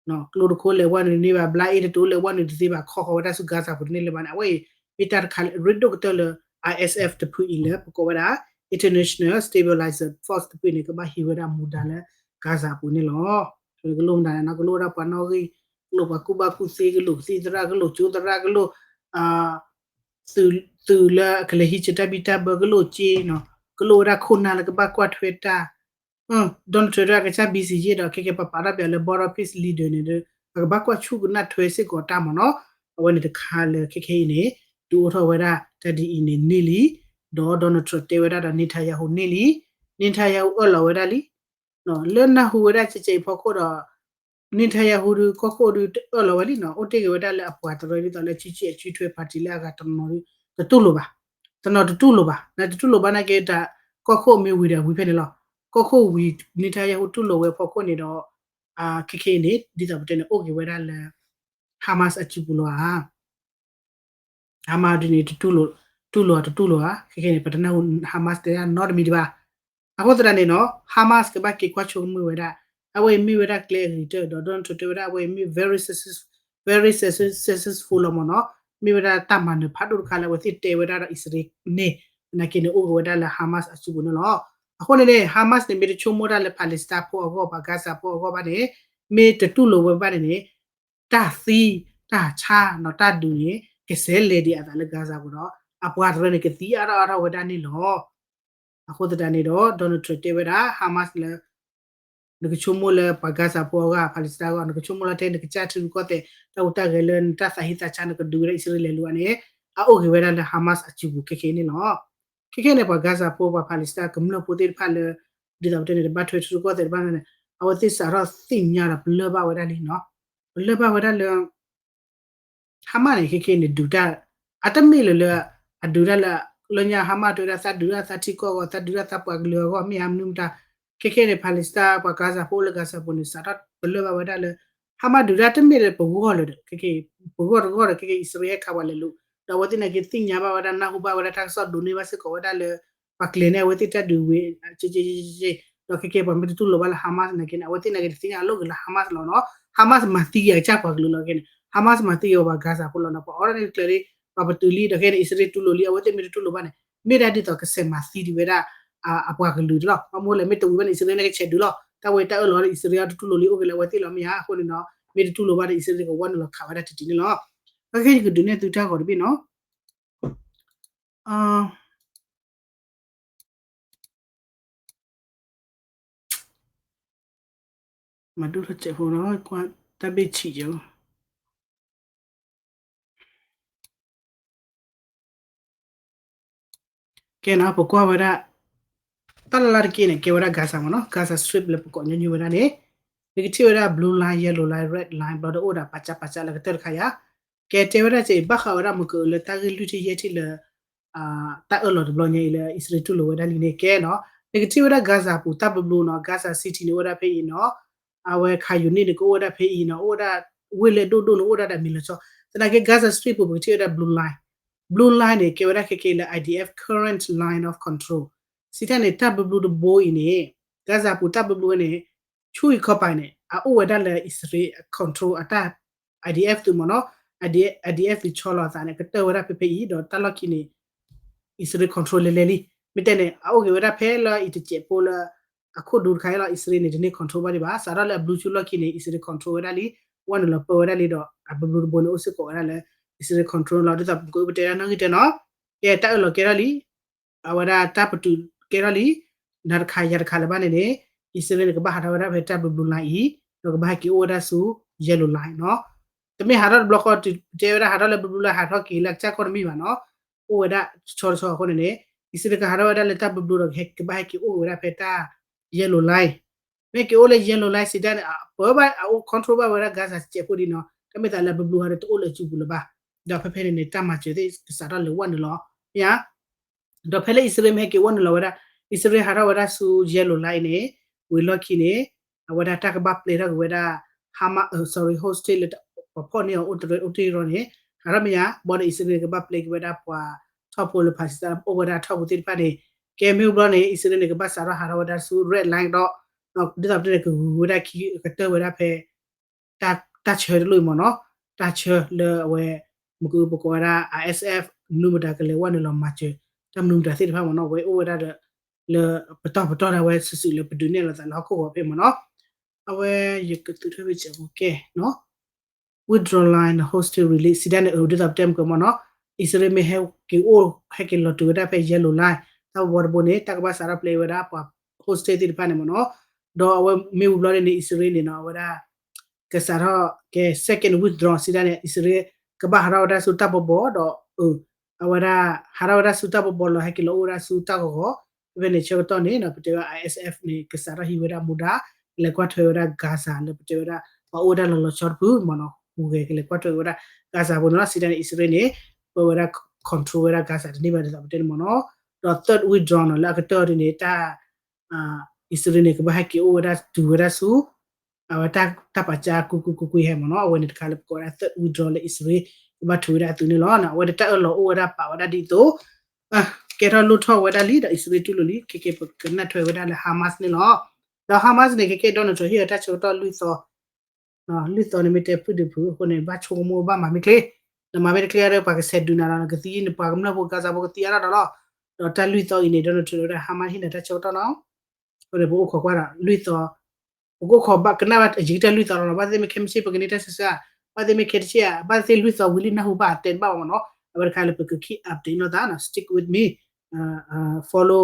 ကျိတခိၣ်လဲၤဝဲနုာ်တန့ၢ်ဘၣ်, ဘျါအ့ၣ်တတိၤလဲၤဝဲနုာ်တသ့ဘၣ်, ခီဃီၤဝဲဒၣ်ဆူ Gaza ပူၤတန့ၢ်လၢၤဘၣ်န့ၣ် အဝဲအံၤ မ့ၢ်တၢ်တခါလၢအရ့ဒိၣ်ကတၢၢ်လၢ R S F တဖုအံၤလၢပကိးဝဲဒၣ် International Stabilizer Force တဖုန့ၣ် ကဘၣ်ဟံးဝဲဒၣ်မူဒါလၢ Gaza ပူၤန့ၣ်လီၤ. ကလိၣ်မတၤန့ၣ် ကလိၣ်ဝဲဒၣ်ပှၤနီၣ်ဂံၢ်, ကလိၣ်ပှၤကူၣ်ဘၣ်ကူၣ်သ့, ကလိၣ်ကသံၣ်သရၣ်, ကလိၣ်ကၠိသရၣ်, ကလိၣ် သုးလၢအကလဲၤဟံးဆၢတၢ်ဘံၣ်တၢ်ဘၢ, ကလိၣ်က့နီၤ, ကလိၣ်ဝဲဒၣ်ခိၣ်နၢ်လၢကဘၣ်ကွၢ်ထွဲတၢ် Donald Trump ဒၣ်ကစၢ် busy ယ့ၣ်ဒီး ခဲကဲပှၤပာ်ထီၣ်ပၠးလၢ border peace leader န့ၣ်ဒီး အကဘၣ်ကွၢ်ဆူၣ်ကနၣ်ထွဲစ့ၢ်ကီးတၢ်မ့ၢ်နီၤ, အဝဲန့ၣ်တခါလၢခဲခဲအံၤန့ၣ် ဒုးအိၣ်ထီၣ်ဝဲဒၣ်တၢ်ဒ်အံၤန့ၣ်န့ၢ်လံ, ဒီး Donald Trump တဲဝဲဒၣ်ဒီး Netanyahu န့ၢ်လံ, Netanyahu အၢၣ်လီၤဝဲဒၣ်လံ လၢနၢ်ဟူဝဲဒၣ်ကဲကဲအံၤဖီခိၣ်ဒီး Netanyahu ဒုးကီၢ်ခိၣ်ဒုးအၢၣ်လီၤဝဲလံနီၤ, အိၣ်တ့ၢ်က့ၤဝဲဒၣ်လၢအပှၤတရၢဒ်သိးလၢ ချစ်ချစ် အစုထွဲ party လၢအဂၤတနီၤဒုး တတူၢ်လိာ်ဘၣ်, တနီၤတတူၢ်လိာ်ဘၣ်, နတတူၢ်လိာ်ဘၣ်နာ်က့ တၢ်ကီၢ်ခိၣ်မ့ၢ်ဝံၤဒီးဝံၤဖဲန့ၣ်လီၤ, ကီၢ်ခိၣ်ဝံၤ Netanyahu တူၢ်လိာ်ဝဲအဖီခိၣ်န့ၣ်ဒီး ခဲခဲအံၤန့ၣ် ဒ်သိးပတဲန့ၣ် အိၣ်က့ၤဝဲဒၣ်လၢ Hamas အစုပူၤလီၤဧါ Hamas ဒ်န့ၣ် တူၢ်လိာ်တတူၢ်လိာ်ဧါ, ခဲခဲန့ၣ် ပတနၢ်ဟူ Hamas တဲဒၣ်နီတမံၤဒံးဘၣ်. အဃိသတးန့ၣ်နီၤ Hamas ကဘၣ်က့ၤကွၢ်ဆိကမိၣ်ဝဲဒၣ်, အဝဲအံၤမ့ၢ်ဝဲဒၣ်ကျဲအဂ့ၤကတၢၢ်ဒီး Donald Trump တဲဝဲဒၣ် အဝဲအံၤမ့ၢ် very success, very successful လီၤမ့ၢ်နီၤ, မ့ၢ်ဝဲဒၣ်တၢ်မၤနၢၤဖးဒိၣ်တခါလၢအဝဲသ့ၣ်တဲဝဲဒၣ်ဒီးအံၣ်စရ့လးန့ၣ်, နာ်က့န့ၣ် အိၣ်က့ၤဝဲဒၣ်လၢ Hamas အစုပူၤန့ၣ်လီၤ. အဃိန့ၣ်န့ၣ် Hamas န့ၣ် မ့ၢ်တဆိကမိၣ်တၢ်လၢ Palestine ဖိအဂီၢ် ပှၤ Gaza ဖိအဂီၢ်ဘၣ်န့ၣ်, မ့ၢ်တတူၢ်လိာ်ဝဲဘၣ်န့ၣ်န့ၣ် တၢ်သံ, တၢ်ဆါ, တၢ်ဒုးန့ၣ် ကဆဲးလဲၤဒံးအသးလၢ Gaza ပူၤဒီး အပှၤတရၢန့ၣ် ကသံအါထီၣ်အါထီၣ်ဝဲဒၣ်န့ၣ်လီၤ. အဃိသတးန့ၣ်ဒီး Donald Trump တဲဝဲဒၣ် Hamas လၢ နကဆိကမိၣ်လၢပှၤ Gaza ဖိအဂီၢ် Palestine အဂီၢ် နကဆိကမိၣ်လီၤတဲ နကစၢ်ထံရူၢ်ကီၢ်သဲး တၢ်ဟူးတၢ်ဂဲၤလၢနတၢ်သးဟ့သးဆါ နကဒုးဝဲဒၣ်အံၣ်စရ့လးလိၤန့ၣ် အအိၣ်က့ၤဝဲဒၣ်လၢ Hamas အစုပူၤခဲခဲအံၤန့ၣ်လီၤ. ခဲခဲန့ၣ် ပှၤ Gaza ဖိ ပှၤ Palestine ကမျၢၢ်ဖိသ့ၣ်တဖၣ်လၢ ဒ်သိးပတဲန့ၣ် တဘၣ်ထွဲထံရူၢ်ကီၢ်သဲးတဖၣ်န့ၣ် အဝဲသ့ၣ်စးထီၣ်သ့ၣ်ညါဒီးပလၢၢ်ဘၣ်ဝဲဒၣ်လံနီၤ, ပလၢၢ်ဘၣ်ဝဲဒၣ်လၢ Hamas န့ၣ် ခဲခဲန့ၣ် ဒုးတၢ် အတမ့ၢ်လၢၤလၢ အဒုးတၢ်လၢ လၢညါ Hamas တဲဝဲဒၣ် သးဒုးတၢ်သးထံကီၢ်အဂီၢ် သးဒုးတၢ်သးပှၤကလုာ်အဂီၢ် မ့ၢ်ဧါ မနုၤမတၤ, ခဲခဲန့ၣ် Palestine ပှၤ Gaza ဖိအိၣ်လၢ Gaza ပူၤန့ၣ် စးထီၣ်ပလၢၢ်ဘၣ်ဝဲဒၣ်လၢ Hamas ဒုးတၢ်တမ့ၢ်လၢပဂီၢ်လၢၤဒီး ခဲခဲ ပဂီၢ်တဂီၢ်ဒီး ခဲခဲ အံၣ်စရ့လးဟဲခးပှၤလဲၤလိာ် ဒီးအဝဲသ့ၣ်နာ်က့သ့ၣ်ညါဘၣ်ဝဲဒၣ် နၢ်ဟူဘၣ်ဝဲဒၣ် တၢ်ကစီၣ်ဒိးန့ၢ်ဘၣ်စ့ၢ်ကီးဝဲဒၣ်လၢ ပှၤကျဲၤန့ၢ်အဝဲသ့ၣ်တၢ်ဒုးဝဲ ကက ဒီးခဲခဲပှၤမ့ၢ်တတူၢ်လိာ်ဘၣ်လၢ Hamas နာ်က့န့ၣ် အဝဲသ့ၣ်နာ်က့တသ့ၣ်ညါအလိၣ်က့ၤလၢ Hamas လီၤနီၤ, Hamas မၤသံက့ၤအကစၢ်ပှၤကလုာ်လီၤခဲန့ၣ် Hamas မၤသံက့ၤပှၤ Gaza ဖိလီၤနီၤ, ပှၤအိးထီၣ်န့ၣ်ကျၢၤလံ, ပှၤပတုာ်လံ ဒီးခဲန့ၣ် အံၣ်စရ့လးတူၢ်လိာ်လံ အဝဲသ့ၣ်မ့ၢ်တတူၢ်လိာ်ဘၣ်န့ၣ် မ့ၢ်ဒၣ်ဒ်သိးကဆဲးမၤသံဒံးဝဲဒၣ် အပှၤကလုာ်လီၤ, ဘၣ်မနုၤလဲၣ် မ့ၢ်တဝံၤဘၣ်န့ၣ် အံၣ်စရ့လးန့ၣ်ကဆဲးဒုးလီၤ, တၢ်ဝဲတၢ်အၢၣ်လီၤဒီး အံၣ်စရ့လးတတူၢ်လိာ်လံအိၣ်က့ၤလၢအဝဲသ့ၣ်လီၤမ့ၢ်ဧါ, အဃိန့ၣ်နီၤ မ့ၢ်တတူၢ်လိာ်ဘၣ်ဒီး အံၣ်စရ့လးကဝီနုာ်လီၤခးဝဲဒၣ်တံၢ်တံၢ်န့ၣ်လီၤ, အခဲခဲယကဒုးနဲၣ်သုတၢ်ဂီၤတဘ့ၣ်နီၤ မၤဒိၣ်ထီၣ်စဲးဖိလီၤ, ကွၢ်တၢ်ဘ့ၣ်ဆံးယဲလီၤ. ကဲနီၤ ပကွၢ်ဝဲဒၣ် တၢ်လၢ်လၢ်တက့ၢ်န့ၣ် ကဲဝဲဒၣ် Gaza မ့ၢ်နီၤ Gaza Strip လၢပကိးညီနုၢ်ဝဲဒၣ်န့ၣ် နကထံၣ်ဝဲဒၣ် blue line, yellow line, red line ဘျီဒီးအိၣ်ဝဲဒၣ်ပာ်ကၠၢပာ်ကၠၢလၢကတၢၢ်တခါယါ ကဲတဲဝဲဒၣ်က့ ဘၣ်ဃးဝဲဒၣ်မုၢ်ကလၢတၢ်ဂ့ၢ်လွံၢ်ထံၣ်ယဲၢ်ထံၣ်လၢ တၢ်အၢၣ်လီၤတဘျီညါအံၤလၢအံၣ်စရ့လးတူၢ်လိာ်ဝဲဒၣ်လံန့ၣ်ကဲနီၤ နကထံၣ်ဝဲဒၣ် Gaza ပူၤတၢ်ဘျုးဘျုးနီၤ Gaza City န့ၣ်အိၣ်ဝဲဒၣ်ဖဲအံၤနီၤ အဝဲ Khan Younis န့ၣ် ကအိၣ်ဝဲဒၣ်ဖဲအံၤနီၤ အိၣ်ဝဲဒၣ် ဝ့ၢ်လၢဒိၣ်ဒိၣ်န့ၣ် အိၣ်ဝဲဒၣ်ဒီးအမံၤလီၤဆီ သနာ်က့ Gaza Strip ပူၤ ပကထံၣ်ဝဲဒၣ် blue line, blue line န့ၣ် ကဲဝဲဒၣ်ခဲက့လၢ I D F current line of control စံးတၢ်န့ၣ် တၢ်ဘျုးဘျုးတဘိအံၤန့ၣ် Gaza ပူၤတၢ်ဘျုးဘျုးဝဲန့ၣ် ဆူအံၤခီပၤန့ၣ် အအိၣ်ဝဲဒၣ်လၢအံၣ်စရ့လး control အတၢ် I D F သုးမ့ၢ်နီၤ I D F သုးဆီလီၤအသးန့ၣ် ကတၢၢ်ဝဲဒၣ်ဖဲဖဲအံၤ ဒီးတၢ်လီၢ်ခံန့ၣ် အံၣ်စရ့လး control လဲၤလဲၤလံ မ့ၢ်တဲန့ၣ် အအိၣ်က့ၤဝဲဒၣ်ဖဲလၢအံၤတစဲးဖိလၢ အခိၣ်ဒူတခါအံၤလီၤ အံၣ်စရ့လးန့ၣ် တန့ၢ် control ဘၣ်ဒံးဘၣ် စးထီၣ်လၢအဘျုးဆူလီၢ်ခံန့ၣ် အံၣ်စရ့လး control ဝဲဒၣ်လံ ဝဲနုာ်လီၤပၢဝဲဒၣ်လံဒီး အဘျုးဘျုးတဘိန့ၣ် အိၣ်စ့ၢ်ကီးဝဲဒၣ်လၢ အံၣ်စရ့လး control လီၤ ဒ်သိးပကအိၣ်ပတဲဒၣ်နီၣ်ဂံၢ်တဲနီၤ ကဲတၢ်အၢၣ်လီၤကဲထီၣ်လံ အဝဲဒၣ်တၢ်ပတုာ်ကဲထီၣ်လံ နၤတခါယၤတခါလၢၤဘၣ်န့ၣ်န့ၣ် အံၣ်စရ့လးန့ၣ် ကဘၣ်ဟးထီၣ်ဝဲဒၣ်ဖဲတၢ်ဘျုးဘျုး line အံၤ ဒီးကဘၣ်ဟဲက့ၤအိၣ်ဝဲဒၣ်ဆူ yellow line နီၤ တမ့ၢ်ဟးထီၣ်တဘျီဃီ တဲဝဲဒၣ်ဟးထီၣ်လၢဘျုးဘျုးလၢဟးထီၣ်က့ၤလၢကစၢ်ကီၢ်တမ့ၢ်ဘၣ်နီၤ အိၣ်ဝဲဒၣ်ဆီတဆီအဃိန့ၣ်န့ၣ် အံၣ်စရ့လးကဟးထီၣ်ဝဲဒၣ်လၢတၢ်ဘျုးဘျုးဒီး ကဘၣ်ဟဲက့ၤအိၣ်က့ၤဝဲဒၣ်ဖဲတၢ် yellow line မ့ၢ်က့ၤအိၣ်လၢ yellow line စံးတၢ်န့ၣ် အပၢဘၣ်အအိၣ် control ဘၣ်ဝဲဒၣ် Gaza စဲးဖိဒံးနီၤ တၢ်မ့ၢ်သးလၢဘျုးဘျုးဟးဒီးတအိၣ်လၢအစုပူၤလၢၤဘၣ် ဒီးဖဲဖဲန့ၣ်န့ၣ် တၢ်မၤစၢၤသ့ၣ်ကစးထီၣ်လဲၤဝဲနုာ်လီၤ မ့ၢ်ဧါ ဒီးဖဲလၢအံၣ်စရ့လးမ့ၢ်ဟဲက့ၤဝဲနုာ်လီၤဝဲဒၣ် အံၣ်စရ့လးဟးထီၣ်ဝဲဒၣ်ဆူ yellow line န့ၣ် ဝံၤလီၢ်ခံန့ၣ် အဝဲဒၣ်တၢ်ကဘၣ်ပျဲထီၣ်က့ၤဝဲဒၣ် Hamas sorry hostage လၢပှၤဖီၣ်န့ၢ်အီၤအိၣ်တရံးအိၣ်တ့ၢ်ရီန့ၣ် ဟးထီၣ်မ့ၢ်ဧါ ဘၣ်ဒီးအံၣ်စရ့လးန့ၣ် ကဘၣ်ပျဲက့ၤဝဲဒၣ်ပှၤထီၣ်ဖိလၢ Palestine အိၣ်ဝဲဒၣ်ထီၣ်ဖိသ့ၣ်တဖၣ်န့ၣ် ကဲမ့ၢ်ဘျီန့ၣ် အံၣ်စရ့လးန့ၣ် ကဘၣ်စးထီၣ်ဟးထီၣ်ဝဲဒၣ်ဆူ red line ဒီး ဒ်သိးပတဲန့ၣ် ကဂုၤဝဲဒၣ်ခံ ကတၢၢ်ဝဲဒၣ်ဖဲ တၢ်ဆၢတလိၣ်အံၤမ့ၢ်နီၤ တၢ်ဆၢလၢအဝဲ မ့ၢ်ကပကိးဝဲဒၣ် R S F မနုၤမတၤကလဲၤဝဲနုာ်လီၤမၤစၢၤ တၢ်မနုၤမတၤသ့ၣ်တဖၣ်မ့ၢ်နီၤ အဝဲအိၣ်ဝဲဒၣ်ဒီး လၢပတီၢ်ပတီၢ်ဒၣ်ဝဲစုာ်စုာ်လၢပဒုးနဲၣ်လိာ်သးလၢဟီၣ်ခိၣ်ဂီၤဖဲမ့ၢ်နီၤ အဝဲယကသုးထွဲဝံၤစဲးဖိကဲနီၤ withdraw line hostage release စံးတၢ်န့ၣ် အဒ်သိးပတဲမ့ၢ်ကမ့ၢ်နီၤ အံၣ်စရ့လးမ့ၢ်ဟဲက့ၤအိၣ် ဟဲက့ၤလီၤတုၤဝဲဒၣ်ဖဲ yellow line တၢ်ဘီဘီတဘိန့ၣ် တၢ်ကဘၣ်စးထီၣ်ပျဲဝဲဒၣ်ပှၤ hostage သ့ၣ်တဖၣ်န့ၣ်မ့ၢ်နီၤ ဒီးအဝဲမ့ၢ်ဝံၤဘျီန့ၣ် အံၣ်စရ့လးန့ၣ်နီၤ အဝဲဒၣ် ကစးထီၣ်ကဲ second withdraw စံးတၢ်န့ၣ် အံၣ်စရ့လး ကဘၣ်ဟးထီၣ်ဝဲဒၣ်ဆူတၢ်ဘီဘီဒီး အဝဲဒၣ် ဟးထီၣ်ဝဲဒၣ်ဆူတၢ်ဘီဘီလီၤ ဟဲက့ၤလီၤအိၣ်ဝဲဒၣ်ဆူတၢ်ဂီၤဂီၤ ဖဲဖဲန့ၣ်ဆၢကတီၢ်န့ၣ်နီၤ ပတဲဝဲ R S F န့ၣ် ကစးထီၣ်ဟံးဝဲဒၣ်မူဒါ ကလဲၤကွၢ်ထွဲဝဲဒၣ် Gaza လၢပတဲဝဲဒၣ် ပှၤအိၣ်ဝဲဒၣ်လီၤလီၤဆီတဖုမ့ၢ်နီၤ ဟူးဂဲၤ ကလဲၤကွၢ်ထွဲဝဲဒၣ် Gaza ပူၤန့ၣ်လီၤ စံးတၢ်န့ၣ် အံၣ်စရ့လးန့ၣ် ပဝဲဒၣ် control ဝဲဒၣ် Gaza တန့ၢ်ဘၣ်ဒ်သိးပတဲန့ၣ်မ့ၢ်နီၤ ဒီး third withdraw နီၤ လၢအကတၢၢ်ဒ်န့ၣ် တၢ် အံၣ်စရ့လးန့ၣ် ကဘၣ်ဟဲက့ၤအိၣ်ဝဲဒၣ်တုၤဝဲဒၣ်ဆူ အဝဲတၢ်ပာ်ကၠၢ်ကွ့ၢ်ကွ့ၢ်ကွ့ၢ်ကွ့ၢ်ဟဲမ့ၢ်နီၤ အဝဲန့ၣ်တခါလၢပကိးဝဲဒၣ် third withdraw လၢအံၣ်စရ့လး ကဘၣ်ထုးဝဲဒၣ်အသုးန့ၣ်လီၤ အဝဲဒၣ်တၢ်အၢၣ်လီၤအိၣ်ဝဲဒၣ်ပာ်ဝဲဒၣ်ဒ်အသိး ကဲထီၣ်လိၣ်ထီၣ်ဝဲဒၣ်လံ ဒီးအံၣ်စရ့လးတူၢ်လိာ်လံ ခဲကဲပကနၢ်ထွဲဝဲဒၣ်လၢ Hamas န့ၣ်လီၤ ဒီး Hamas န့ၣ် ခဲကဲ Donald Trump ဟ့ၣ်အီၤတၢ်ဆၢကတီၢ်လွံၢ်သီ လွံၢ်သီန့ၣ်မ့ၢ်တဲဖုၣ်ဒုးဖုၣ်အဃိန့ၣ် ဘၣ်ဆိကမိၣ် ဘၣ်မၤမ့ၢ်ချ့ နမၤမ့ၢ်တချ့ဒီး ပှၤကဆဲးဒုးနၤလီၤ နကသံ ပှၤကမျၢၢ်ဖိ Gaza ဖိကသံအါထီၣ်ဒီးလီၤ ဒီးတၢ်လွံၢ်သီအံၤန့ၣ် Donald Trump ဝဲဒၣ် Hamas ဟ့ၣ်နၤတၢ်ဆၢကတီၢ်နီၤ အဃိန့ၣ် ပအိၣ်ခိးကွၢ်ဒီး လွံၢ်သီ ပကအိၣ်ခိးဘၣ်ကနၣ်ဘၣ်အယံၤကတၢၢ်လွံၢ်သီလီၤနီၤ ဘၣ်သ့ၣ်မ့ၢ်ခဲမုၢ်ဆ့ၣ် ပကန့ၢ်တၢ်ဆၢဆၢ ဘၣ်သ့ၣ်မ့ၢ်ခဲတဆ့ၣ်ဧါ ဘၣ်သ့ၣ်လွံၢ်သီဝံၤလံနၢ်ဟူဘၣ်တဲတဘၣ်ဘၣ်မ့ၢ်နီၤ အဝဲတခါလၢပက keep update လိာ်သး stick with me follow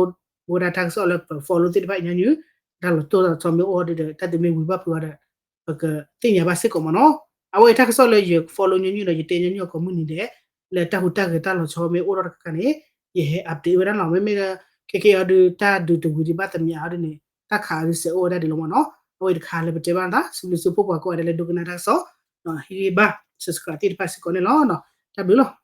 ဝဲဒၣ်တၢ်ကစီၣ်လၢပ follow သ့ၣ်တဖၣ်ညီနုၢ် တၢ်လီၤတိၢ်လီၤဆီမ့ၢ်အိၣ်ဒီး တၢ်ဒုးမ့ၢ်ဝံၤဘၣ်ဖုးအီၤဒီး ပကသ့ၣ်ညါဘၣ်စ့ၢ်ကီးမ့ၢ်နီၤ အဝဲအံၤတၢ်ကစီၣ်လၢယ follow ညီနုၢ်ဒီး ယတဲညီနုၢ်အကိးမုၢ်နံၤဒဲး လၢတၢ်ဟူးတၢ်ဂဲၤတၢ်လီၤဆီမ့ၢ်အိၣ်ထီၣ်တခါခါန့ၣ် ယဟဲ update ဝဲဒၣ်လီၤ မ့မ့ၢ်လၢ ခဲကဲအီၤဒုး တၢ်ဒုးတဝံၤဒံးဘၣ်သမံးအီၤဒ်န့ၣ် တၢ်ခးအီၤဒုးစဲးအိၣ်ဝဲဒၣ်ဒ်လီၤမ့ၢ်နီၤ အဝဲအံၤတခါလၢပတဲဘၣ်နသး စံးဘျုးစံးဖှိၣ်ပှၤကိးဂၤဒဲးလၢဒိကနၣ်တၢ်ကစီၣ် ဟ့ၣ်ဂံၢ်ဘါ subscribe သ့ၣ်တဖၣ်စ့ၢ်ကီးန့ၣ်လီၤ တၢ်ဘျုးလီၤ